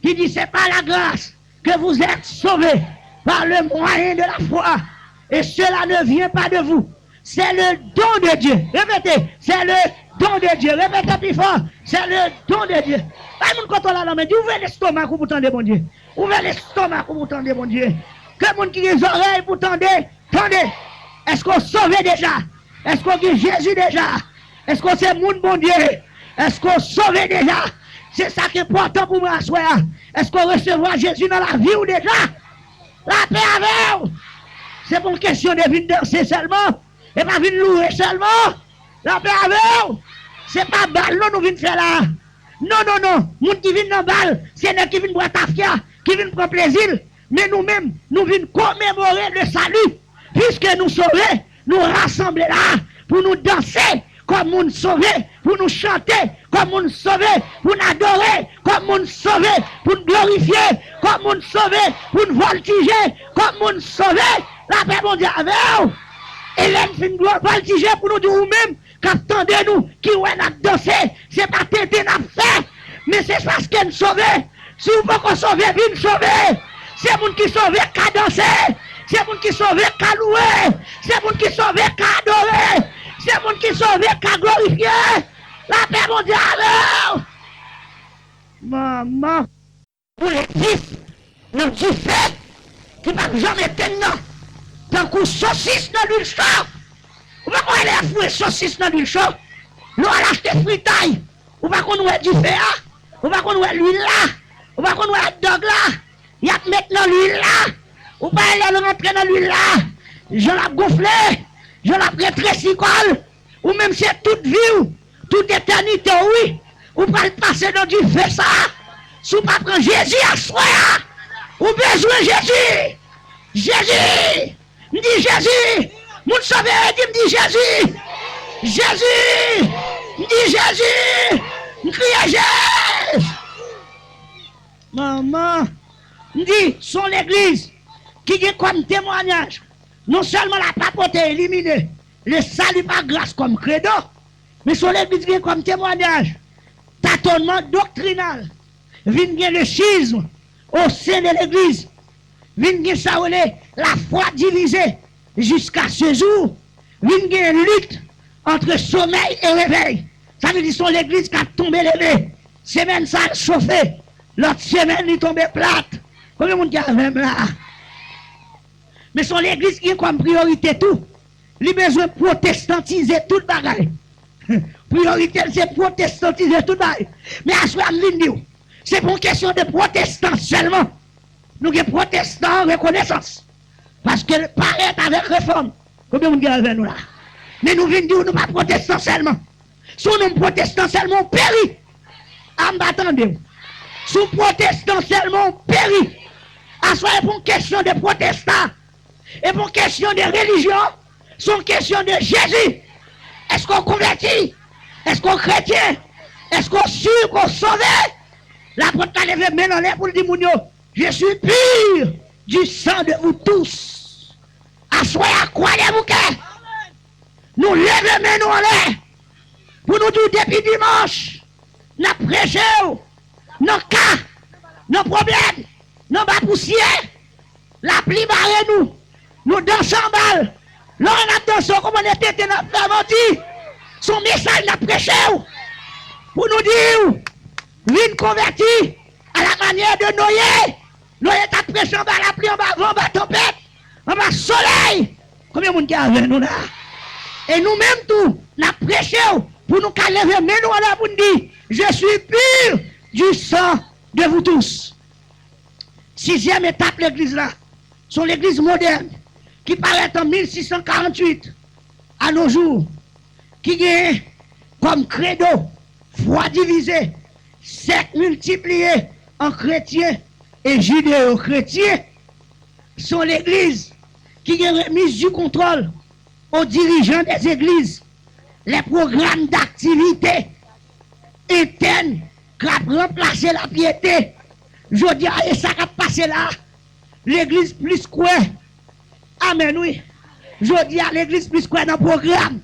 ki di, c'est par la grâce que vous êtes sauvés par le moyen de la foi, et cela ne vient pas de vous, c'est le don de Dieu. Répétez, c'est le don de Dieu. Répétez plus fort, c'est le don de Dieu. Bay moun kote w la lanmen, di, ouvè lestomak ou pou tande Bondye. Ouvè lestomak ou pou tande Bondye. Ke moun ki gen zòrèy pou tande, tande. Èske w sove deja? Èske w gen Jezi deja? Èske w se moun Bondye? Èske w sove deja? Se sa k enpòtan pou mwen aswè a. Èske w resevwa Jezi nan lavi w deja? Lapè avè w! Se pa yon kesyon de vin danse sèlman. E pa vin louwe sèlman. Lapè avè w! Se pa bal non nou vin fè la. Non, non, non. Moun ki vin nan bal, se nèg ki vin bwè tafya, ki vin pran plezi l. Men nou menm, nou vin komemore le salut. Piske nou sove, nou rasanble la pou nou danse kòm moun sove, pou nou chante kòm moun sove, pou n adore kòm moun sove, pou n glorifye kòm moun sove, pou n vòltije kòm moun sove. Lapè Bondye avè w. E lè n fin dwe vòltije pou nou di ou menm k ap tande nou, ki wè n ap danse, se pa tenten n ap fè, men se paske n sove. Si w poko sove, vin sove. Se moun ki sove k ka danse. Se moun ki sove k ka louwe. Se moun ki sove k ka adore. Se moun ki sove k ka glorifye. Lapè Bondye avè w. Manman. Boule vif nan dife ki p ap janm etenn nan. Tankou sosis nan lwil cho. Ou pa konn lè y ap fouye sosis nan lwil cho? Lè w al achte fritay, ou pa konn wè dife a? Ou pa konn wè lwil la? Ou pa konn wè hotdog la? Y ap met nan lwil la. Ou pa wè lè l rantre nan lwil la, jan l ap gonfle, jan l ap retresi kò l? Ou menm se tout vi w, tout etènite w, wi. Ou pral pase nan dife sa a. Si w pa pran Jezi aswè a, ou bezwen Jezi. Jezi! M di Jezi! Moun sove yo di m di Jezi! Jezi! M di Jezi! M kriye Jezi! Manman! M di, s on legliz ki gen kòm temwayaj, non sèlman la papòte elimine le salut par grâce kòm kredo, men s on legliz ki gen kòm temwayaj tatonman doktrinal, vin gen le schisme au sein de legliz, vin gen sa yo rele la foi divisée jusqu'à ce jour, vin gen lit entre sommeil et réveil. Sa vle di s on legliz k ap tonbe leve. Semèn sa l chofe, lòt semèn li tonbe plat. Konbyen moun ki avè m la? Men s on legliz ki gen kòm priyorite tou. Li bezwen pwotestantize tout bagay. Priyorite l se pwotestantize tout bagay. Men aswè a m vin di w, se pa yon kesyon de pwotestan sèlman. Nou gen pwotestan rekonesans. Paske l parèt avèk refòm. Konbyen moun ki avè nou la? Men nou vin di w nou pa pwotestan sèlman. Si w nonm pwotestan sèlman, w peri. A m pa tande w. Si w pwotestan sèlman, w peri. Aswè e pa yon kesyon de pwotestan. E pa yon kesyon de relijyon. Se yon kesyon de Jezi. Èske w konvèti? Èske w kretyen? Èske w si ke w sove? Lapòt la leve men l anlè pou l di moun yo, Je suis pur du sang de vous tous. Aswè a, kwa de bouke, nou leve men nou anlè pou nou di w depi dimanch n ap preche w nan ka, nan pwoblèm, nan ba pousyè, lapli bare nou, nou danse anba l. Lè w wè n ap danse, w konprann e tenten n ap fè manti. S on mesaj n ap preche w pou nou di w vin konvèti. A la manyè de Noye, Noye t ap preche anba lapli, anba van, anba tanpèt, anba solèy. Konbyen moun ki avè nou la? E nou menm tou, n ap preche w pou nou ka leve men nou anlè pou n di, Je suis pur du sang de vous tous. Sizyèm etap legliz la, s on legliz modèn ki parèt an mil sis san karanntuit a nos jours, ki gen kòm kredo fwa divize, sèk miltipliye an kretyen e jideyo-kretyen. S on legliz ki gen remise du contrôle aux dirigeants des églises, les programmes d'activité interne k ap ranplase lapyete. Jodi a, e sa k ap pase la a. Legliz plis kwè. Amèn, wi. Jodi a, legliz plis kwè nan pwogram,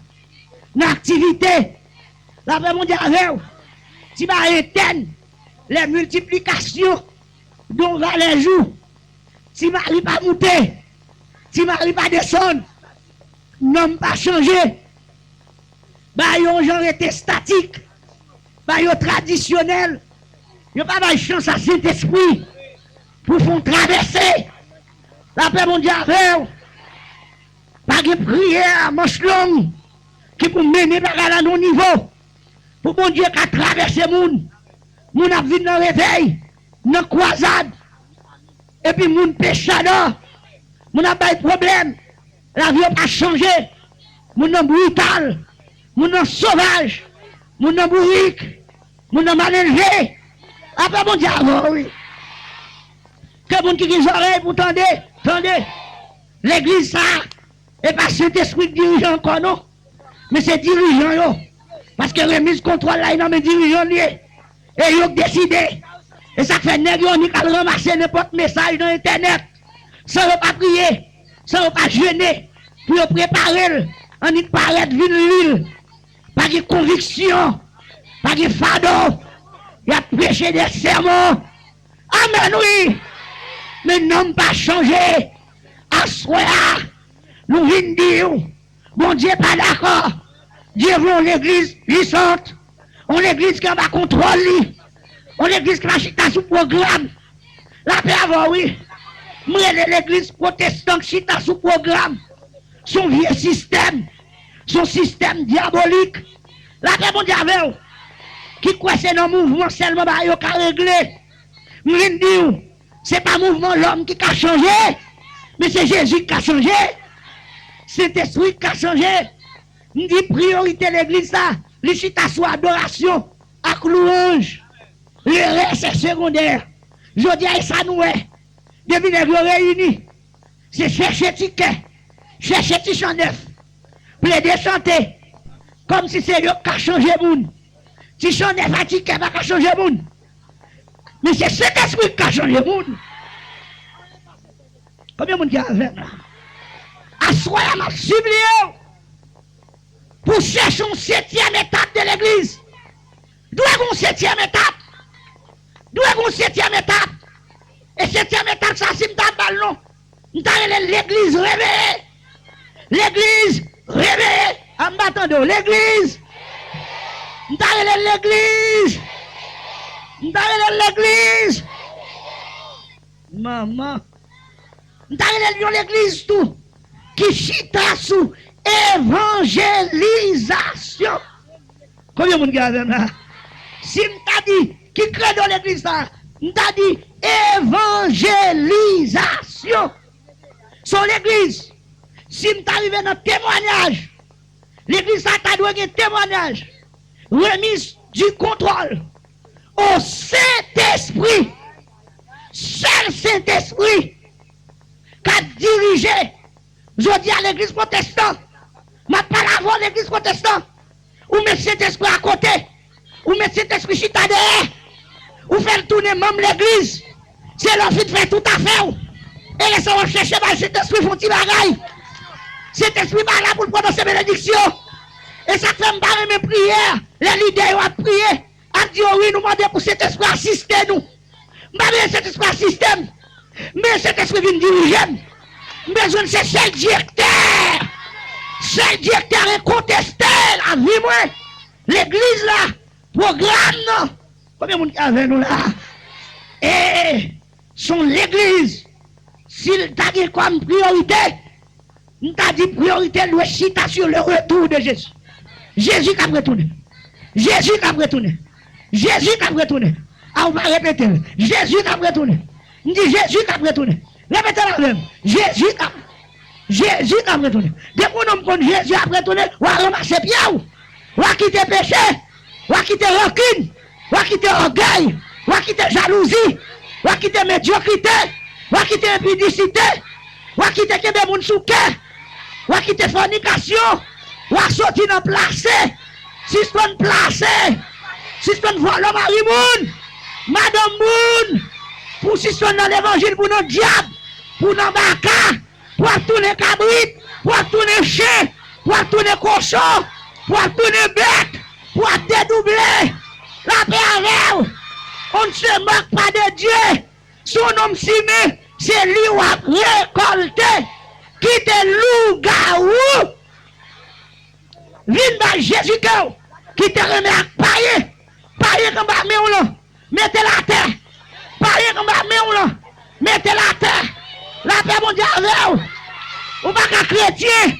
nan aktivite. Lapè Bondye avè w. Ti bagay entèn, les multiplications dont va les jours. Ti mari pa moute, ti mari pa desann, nonm pa chanje. Ba yo yon jan rete estatik. Ba yo tradisyonèl. Yo pa bay chans a Sentespri pou fè yon travèse. Lapè Bondye avè w. Pa gen priyè a manch long ki pou mennen bagay la nan yon nivo pou Bondye ka travèse moun. Moun ap vin nan revèy, nan kwazad, epi moun pechadò, moun ap bay pwoblèm, lavi yo pa chanje, moun nan brital, moun nan sovaj, moun nan bourik, moun nan malelve. Lapè Bondye avè w, wi. Ke moun ki gen zòrèy pou tande, tande. Legliz sa a, e pa Sentespri k dirije ankò, non. Men se dirijan yo. Paske remiz kontwòl la, e nan men dirijan l ye. E yo k deside. E sa k fè nèg yo annik al ranmase nenpòt mesaj nan entènèt. San yo pa priye, san yo pa jene, pou yo prepare l, annik parèt vin li l. Pa gen konviksyon, pa gen fado. Y ap preche de sèmon. Amèn, wi. Men nanm pa chanje. Aswè a, nou vin di w, Bondye pa dakò. Dye vle yon legliz pwisant, yon legliz ki anba kontwòl li, yon legliz ki pa chita sou pwogram. Lapè avè w, wi. M rele legliz pwotestan k chita sou pwogram. Se yon vye sistèm. Se yon sistèm dyabolik. Lapè Bondye avè w. Ki kwè se nan mouvman sèlman bagay yo ka regle. M vin di w, se pa mouvman lòm ki ka chanje, men se Jezi ki ka chanje. Sentespri ki ka chanje. M di priyorite legliz sa, li chita sou adorasyon ak lwanj. Le reste est secondaire. Jodi a, e sa nou wè. Depi nèg yo reyini, se chèche ti kè, chèche ti chan nèf, plede chante, kòmsi se yo k ka chanje moun. Ti chan nèf a ti kè pa ka chanje moun. Men se Sentespri k ka chanje moun. Konbyen moun ki avè m la? Aswè a, m ap sipliye w pou chèche yon setyèm etap de legliz. Dwe gen yon setyèm etap. Dwe gen yon setyèm etap. E setyèm etap sa, si m ta ba l non, m ta rele legliz reveye. Legliz reveye. A, m pa tande w. Legliz. M ta rele legliz. M ta rele legliz. Manman. M ta rele l yon legliz tou ki chita sou evanjelizasyon. Konbyen moun ki avè m la? Si m ta di, ki kredo legliz sa? M ta di evanjelizasyon. Se yon legliz. Si m ta rive nan temwanyaj, legliz sa ta dwe gen temwanyaj. Remise du contrôle au Saint-Esprit. Sèl Sentespri k ap dirije. Jodi a, legliz pwotestan, m ap pale avè w, legliz pwotestan, ou met Sentespri akote, ou met Sentespri chita dèyè, ou fè l tounen manm legliz. Se lè w fin fè tout afè w, e lè sa w ap chèche bay Sentespri fè yon ti bagay. Sentespri pa la pou l pwononse benediksyon. E sa k fè m pa renmen priyè, lè lidè yo ap priye, ap di yo, wi, nou mande pou Sentespri asiste nou. M pa bezwen Sentespri asiste m. M bezwen Sentespri vin dirije m. M bezwen l se sèl direktè. Sèl direktè enkonteste lavi mwen. Legliz la, pwogram nan. Konbyen moun ki avè nou la? E se yon legliz, si l ta gen kòm priyorite, m ta di priyorite l dwe chita sur le retour de Jésus. Jezi k ap retounen. Jezi k ap retounen. Jezi k ap retounen. A, ou pa repete l. Jezi k ap retounen. M di Jezi k ap retounen. Repete l avè m. Jezi k ap, Jezi k ap retounen. Depi yon nonm konn Jezi ap retounen, w a ranmase pye w. W a kite peche. W a kite rankin. W a kite ògèy. W a kite jalouzi. W a kite medyokrite. W a kite enpidisite. W a kite kenbe moun sou kè. W a kite fònikasyon. W a soti nan plase. Sispann plase. Sispann vòlò mari moun, madanm moun. Pou sispann nan levanjil, pou nan dyab, pou nan baka, pou ap tounen kabrit, pou ap tounen chen, pou ap tounen kochon, pou ap tounen bèt, pou ap dedouble. Lapè avè w. On ne se moque pas de Dieu. Si yon nonm simen, se li w ap rekòlte. Kite lougawou vin bay Jezi kè w. Kite renmen ak payen. Payen k anba men w lan, mete l atè. Payen k anba men w lan, mete l atè. Lapè Bondye avè w. Ou pa ka kretyen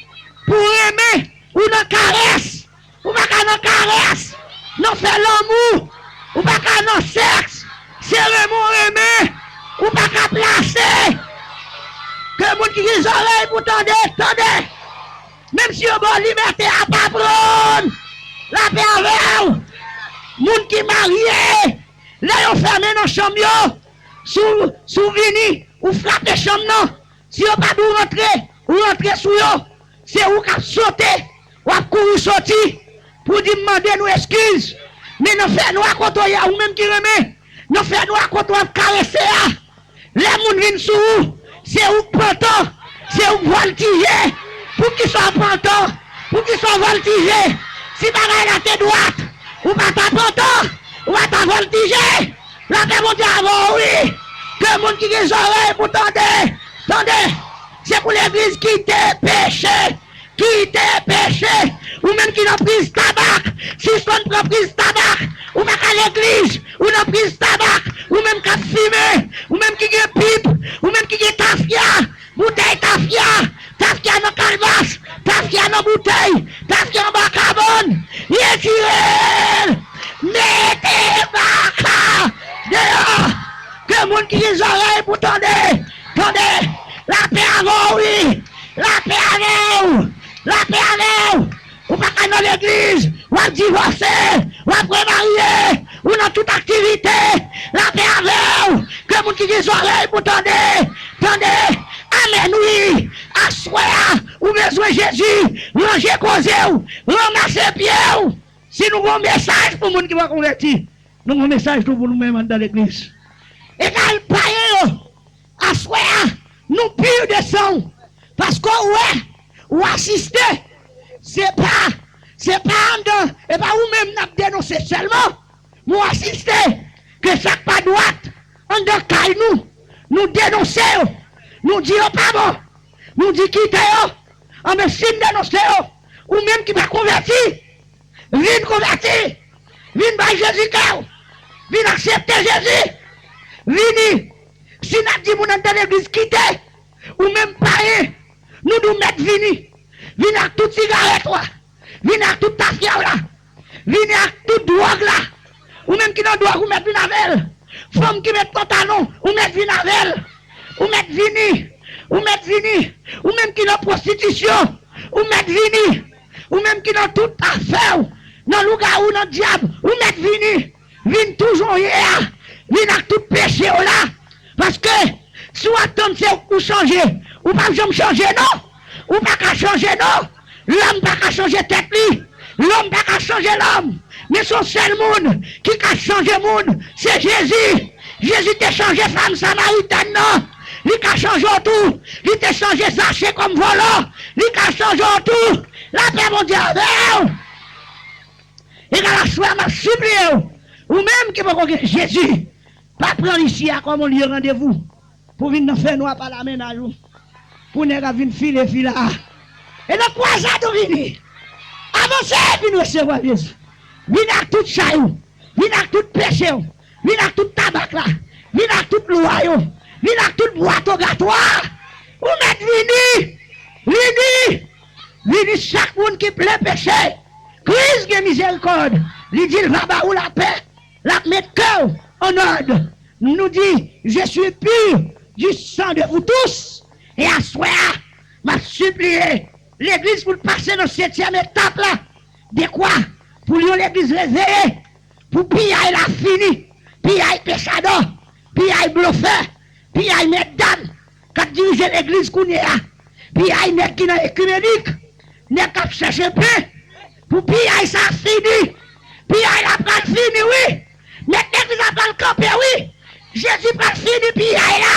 pou renmen. Ou nan karès. Ou pa ka nan karès, nan fè lanmou. Ou pa ka nan sèks, se renmen w renmen. Ou pa ka plase. Ke moun ki gen zòrèy pou tande, tande. Menm si yo ba w libète a, pa pran l. Lapè avè w. Moun ki marye, lè yo fèmen nan chanm yo, si w, si w vini, ou frape chanm nan. Si yo pa di w rantre, ou rantre sou yo. Se ou k ap sote, w ap kouri soti pou di, m mande nou eskiz. Men nan fènwa kote w ye a, ou menm ki renmen, nan fènwa kote w ap karese a, lè moun vin sou ou, se ou k pantan, se ou k vòltije, Poukisa w pantan? Poukisa w vòltije? Si bagay la te dwat, ou pa ta pantan, ou pa ta vòltije. Lapè Bondye avè w, wi. Ke moun ki gen zòrèy pou tande, tande. Se pou legliz kite peche. Kite peche. Ou menm ki nan priz tabak, sispann pran priz tabak. Ou pa ka legliz, ou nan priz tabak. Ou menm k ap fimen, ou menm ki gen pip, ou menm ki gen tafya, boutèy tafya, tafya nan kalbas, tafya nan boutèy, tafya anba kabann, retire l! Mete baka deyò! Ke moun ki gen zòrèy pou tande, tande! Lapè avè w, wi! Lapè avè w! Lapè avè w! Ou pa ka nan legliz, w ap divòse, w ap remarye, ou nan tout aktivite, lapè avè w, ke moun ki gen zòrèy pou tande, tande, amèn wi, aswè a, ou bezwen Jezi, ranje koze w, ranmase pye w, si nou gon mesaj pou moun ki pa konvèti, nou gon mesaj tou pou nou menm anndan legliz, egal payen yo, aswè a, nou pur de san w, paske w wè, ou asiste. Se pa, se pa anndan, e pa ou menm n ap denonse sèlman. Mwen asiste ke sa k pa dwat anndan kay nou, nou denonse yo. Nou di yo pa bon. Nou di kite yo. Anben, si n denonse yo, ou menm ki pa konvèti, vin konvèti. Vin bay Jezi kè w. Vin aksepte Jezi. Vini. Si n ap di moun anndan legliz kite, ou menm payen, nou di w mèt vini. Vini ak tout sigarèt ou a. Vini ak tout tafya w la. Vini ak tout dwòg la. Ou menm ki nan dwòg, ou mèt vin avè l. Fanm ki met pantalon, ou mèt vin avè l. Ou mèt vini. Ou mèt vini. Ou menm ki nan pwostitisyon, ou mèt vini. Ou menm ki nan tout afè w, nan lougawou, nan dyab, ou mèt vini. Vin tou jan w ye a. Vin ak tout peche w la. Paske si w ap tann se ou k pou chanje, ou p ap janm chanje non. Ou pa ka chanje non. Lòm pa ka chanje tèt li. Lòm pa ka chanje lòm. Men se yon sèl moun ki ka chanje moun, se Jezi. Jezi te chanje fanm samaritèn nan. Li ka chanje w tou. Li te chanje Zache kòm vòlò. Li ka chanje w tou. Lapè Bondye avè w. Egal aswè a, m ap sipliye w, ou menm ki poko gen Jezi, pa pran isi a kòm yon lye randevou pou vin nan fènwa pa la mennaj ou, pou nèg ap vin file fila a. E nan kwazad ou vini. Avanse, vin resevwa Jezi. Vin ak tout chay ou. Vin ak tout peche w. Vin ak tout tabak la. Vin ak tout lwa yo. Vin ak tout bwato gato a. Ou mèt vini. Vini. Vini chak moun ki plen peche. Kris gen mizerikòd. Li di l va ba ou lapè. L ap met kè w an òd. Nou di, je suis pur du sang de vous tous. E aswè a, m ap sipliye legliz pou l pase nan setyèm etap la. Dekwa pou l yon legliz reveye. Pou piyay la fini. Piyay pechadò. Piyay blofè. Piyay mètdam k ap dirije legliz kounye a. Piyay nèg ki nan ekimenik. Nèg k ap chèche pen. Pou piyay sa fini. Piyay la pral fini, wi. Mèt legliz la pral kanpe, wi. Jezi pral fini piyay la.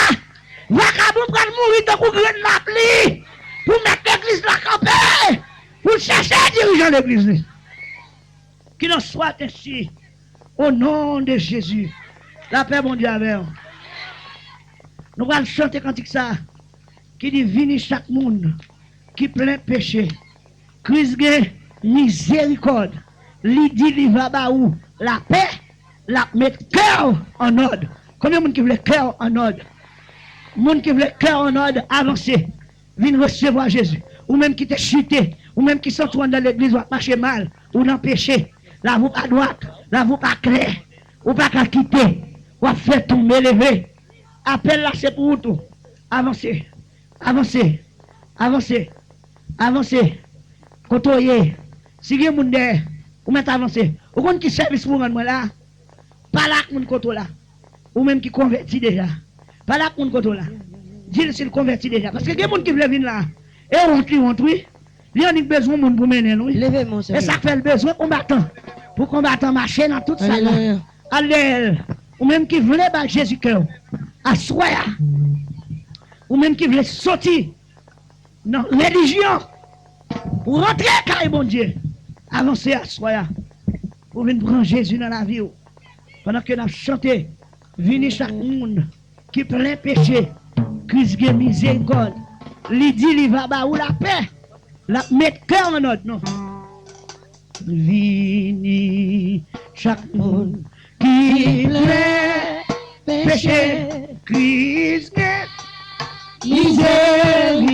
Vakabon pral mouri tankou grenn lapli. Pou mèt legliz la kanpe. Pou l chèche dirijan legliz li. Qu'il en soit ainsi, au nom de Jésus. Lapè Bondye avè w. Nou pral chante kantik sa a ki di, vini chak moun ki plen peche. Kris gen mizerikòd. Li di li va ba ou lapè, l ap met kè w an òd. Konbyen moun ki vle kè w an òd? Moun ki vle kè w an òd, avanse. Vin resevwa Jezi. Ou menm ki te chite, ou menm ki santi w anndan legliz w ap mache mal, ou nan peche, lavi w pa dwat, lavi w pa klè, ou pa ka kite, w ap fè tonbe leve. Apèl la se pou ou tou. Avanse, avanse, avanse, avanse. Kote w ye? Si gen moun dèyè, ou mèt avanse. Ou konn ki sèvis pou w rann mwen la? Pale ak moun kote w la. Ou menm ki konvèti deja. Pale ak moun kote w la. Di l si l konvèti deja. Paske gen moun ki vle vin la. E wont li wont, wi. Li annik bezwen moun pou mennen l, wi. Leve men w, sè. E sa k fè l bezwen konbatan. Pou konbatan mache nan tout sa la. Alelouya. Al dèyè l. Ou menm ki vle bay Jezi kè w. Aswè a. Ou menm ki vle soti nan relijyon. Ou rantre kay Bondye. Avanse aswè a. Ou vin pran Jezi nan lavi w. Pandan ke n ap chante, vini chak moun ki plen peche, Kris gen mizerikòd. Li di li va ba ou lapè. L ap met kè w an òd, non. Vini chak moun ki plen peche, Kris gen mizerikòd.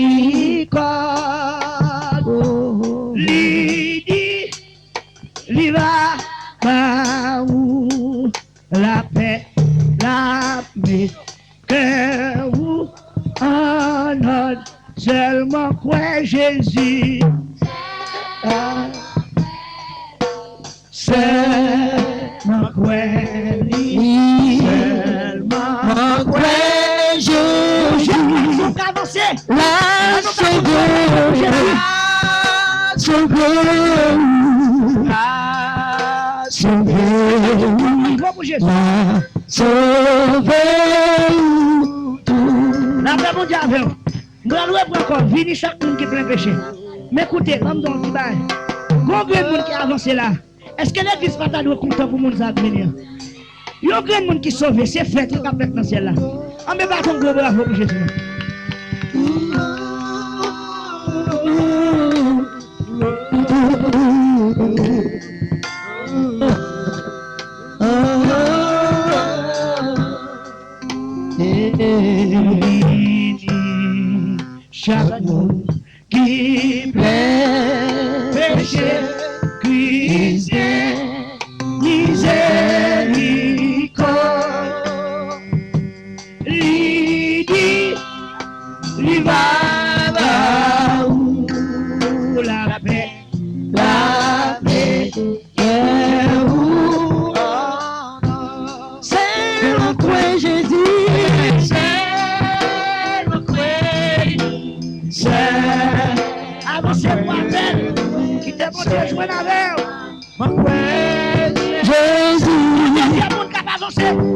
Li di li va ba ou lapè, l ap met kè ou an òd. Sèlman kwè Jezi. Sèlman kwè li. Sèlman kwè Jezi. Ou ka avanse. L ap sove ou. Sove ou. Sove ou. L ap sove ou tou. Lapè Bondye avè w. M pral repran ankò. Vini chak moun ki plen peche. Men koute, ban m di w yon ti bagay. Gon grenn moun ki avanse la. Èske legliz pa ta dwe kontan pou moun sa k vini an? Yon grenn moun ki sove, se fèt wi k ap fèt nan syèl la. Anben, bat yon gwo bravo pou Jezi non. Vini chak moun ki plen peche, Kris gen mizerikòd. Li di li va ba ou lapè, lapè. Kè ou. Sèlman kwè Jezi. Sèlman kwè. Sè. Avanse pou apèl. Kite Bondye jwenn avè w. Mwen kwè Jezi. Dezyèm moun k ap avanse.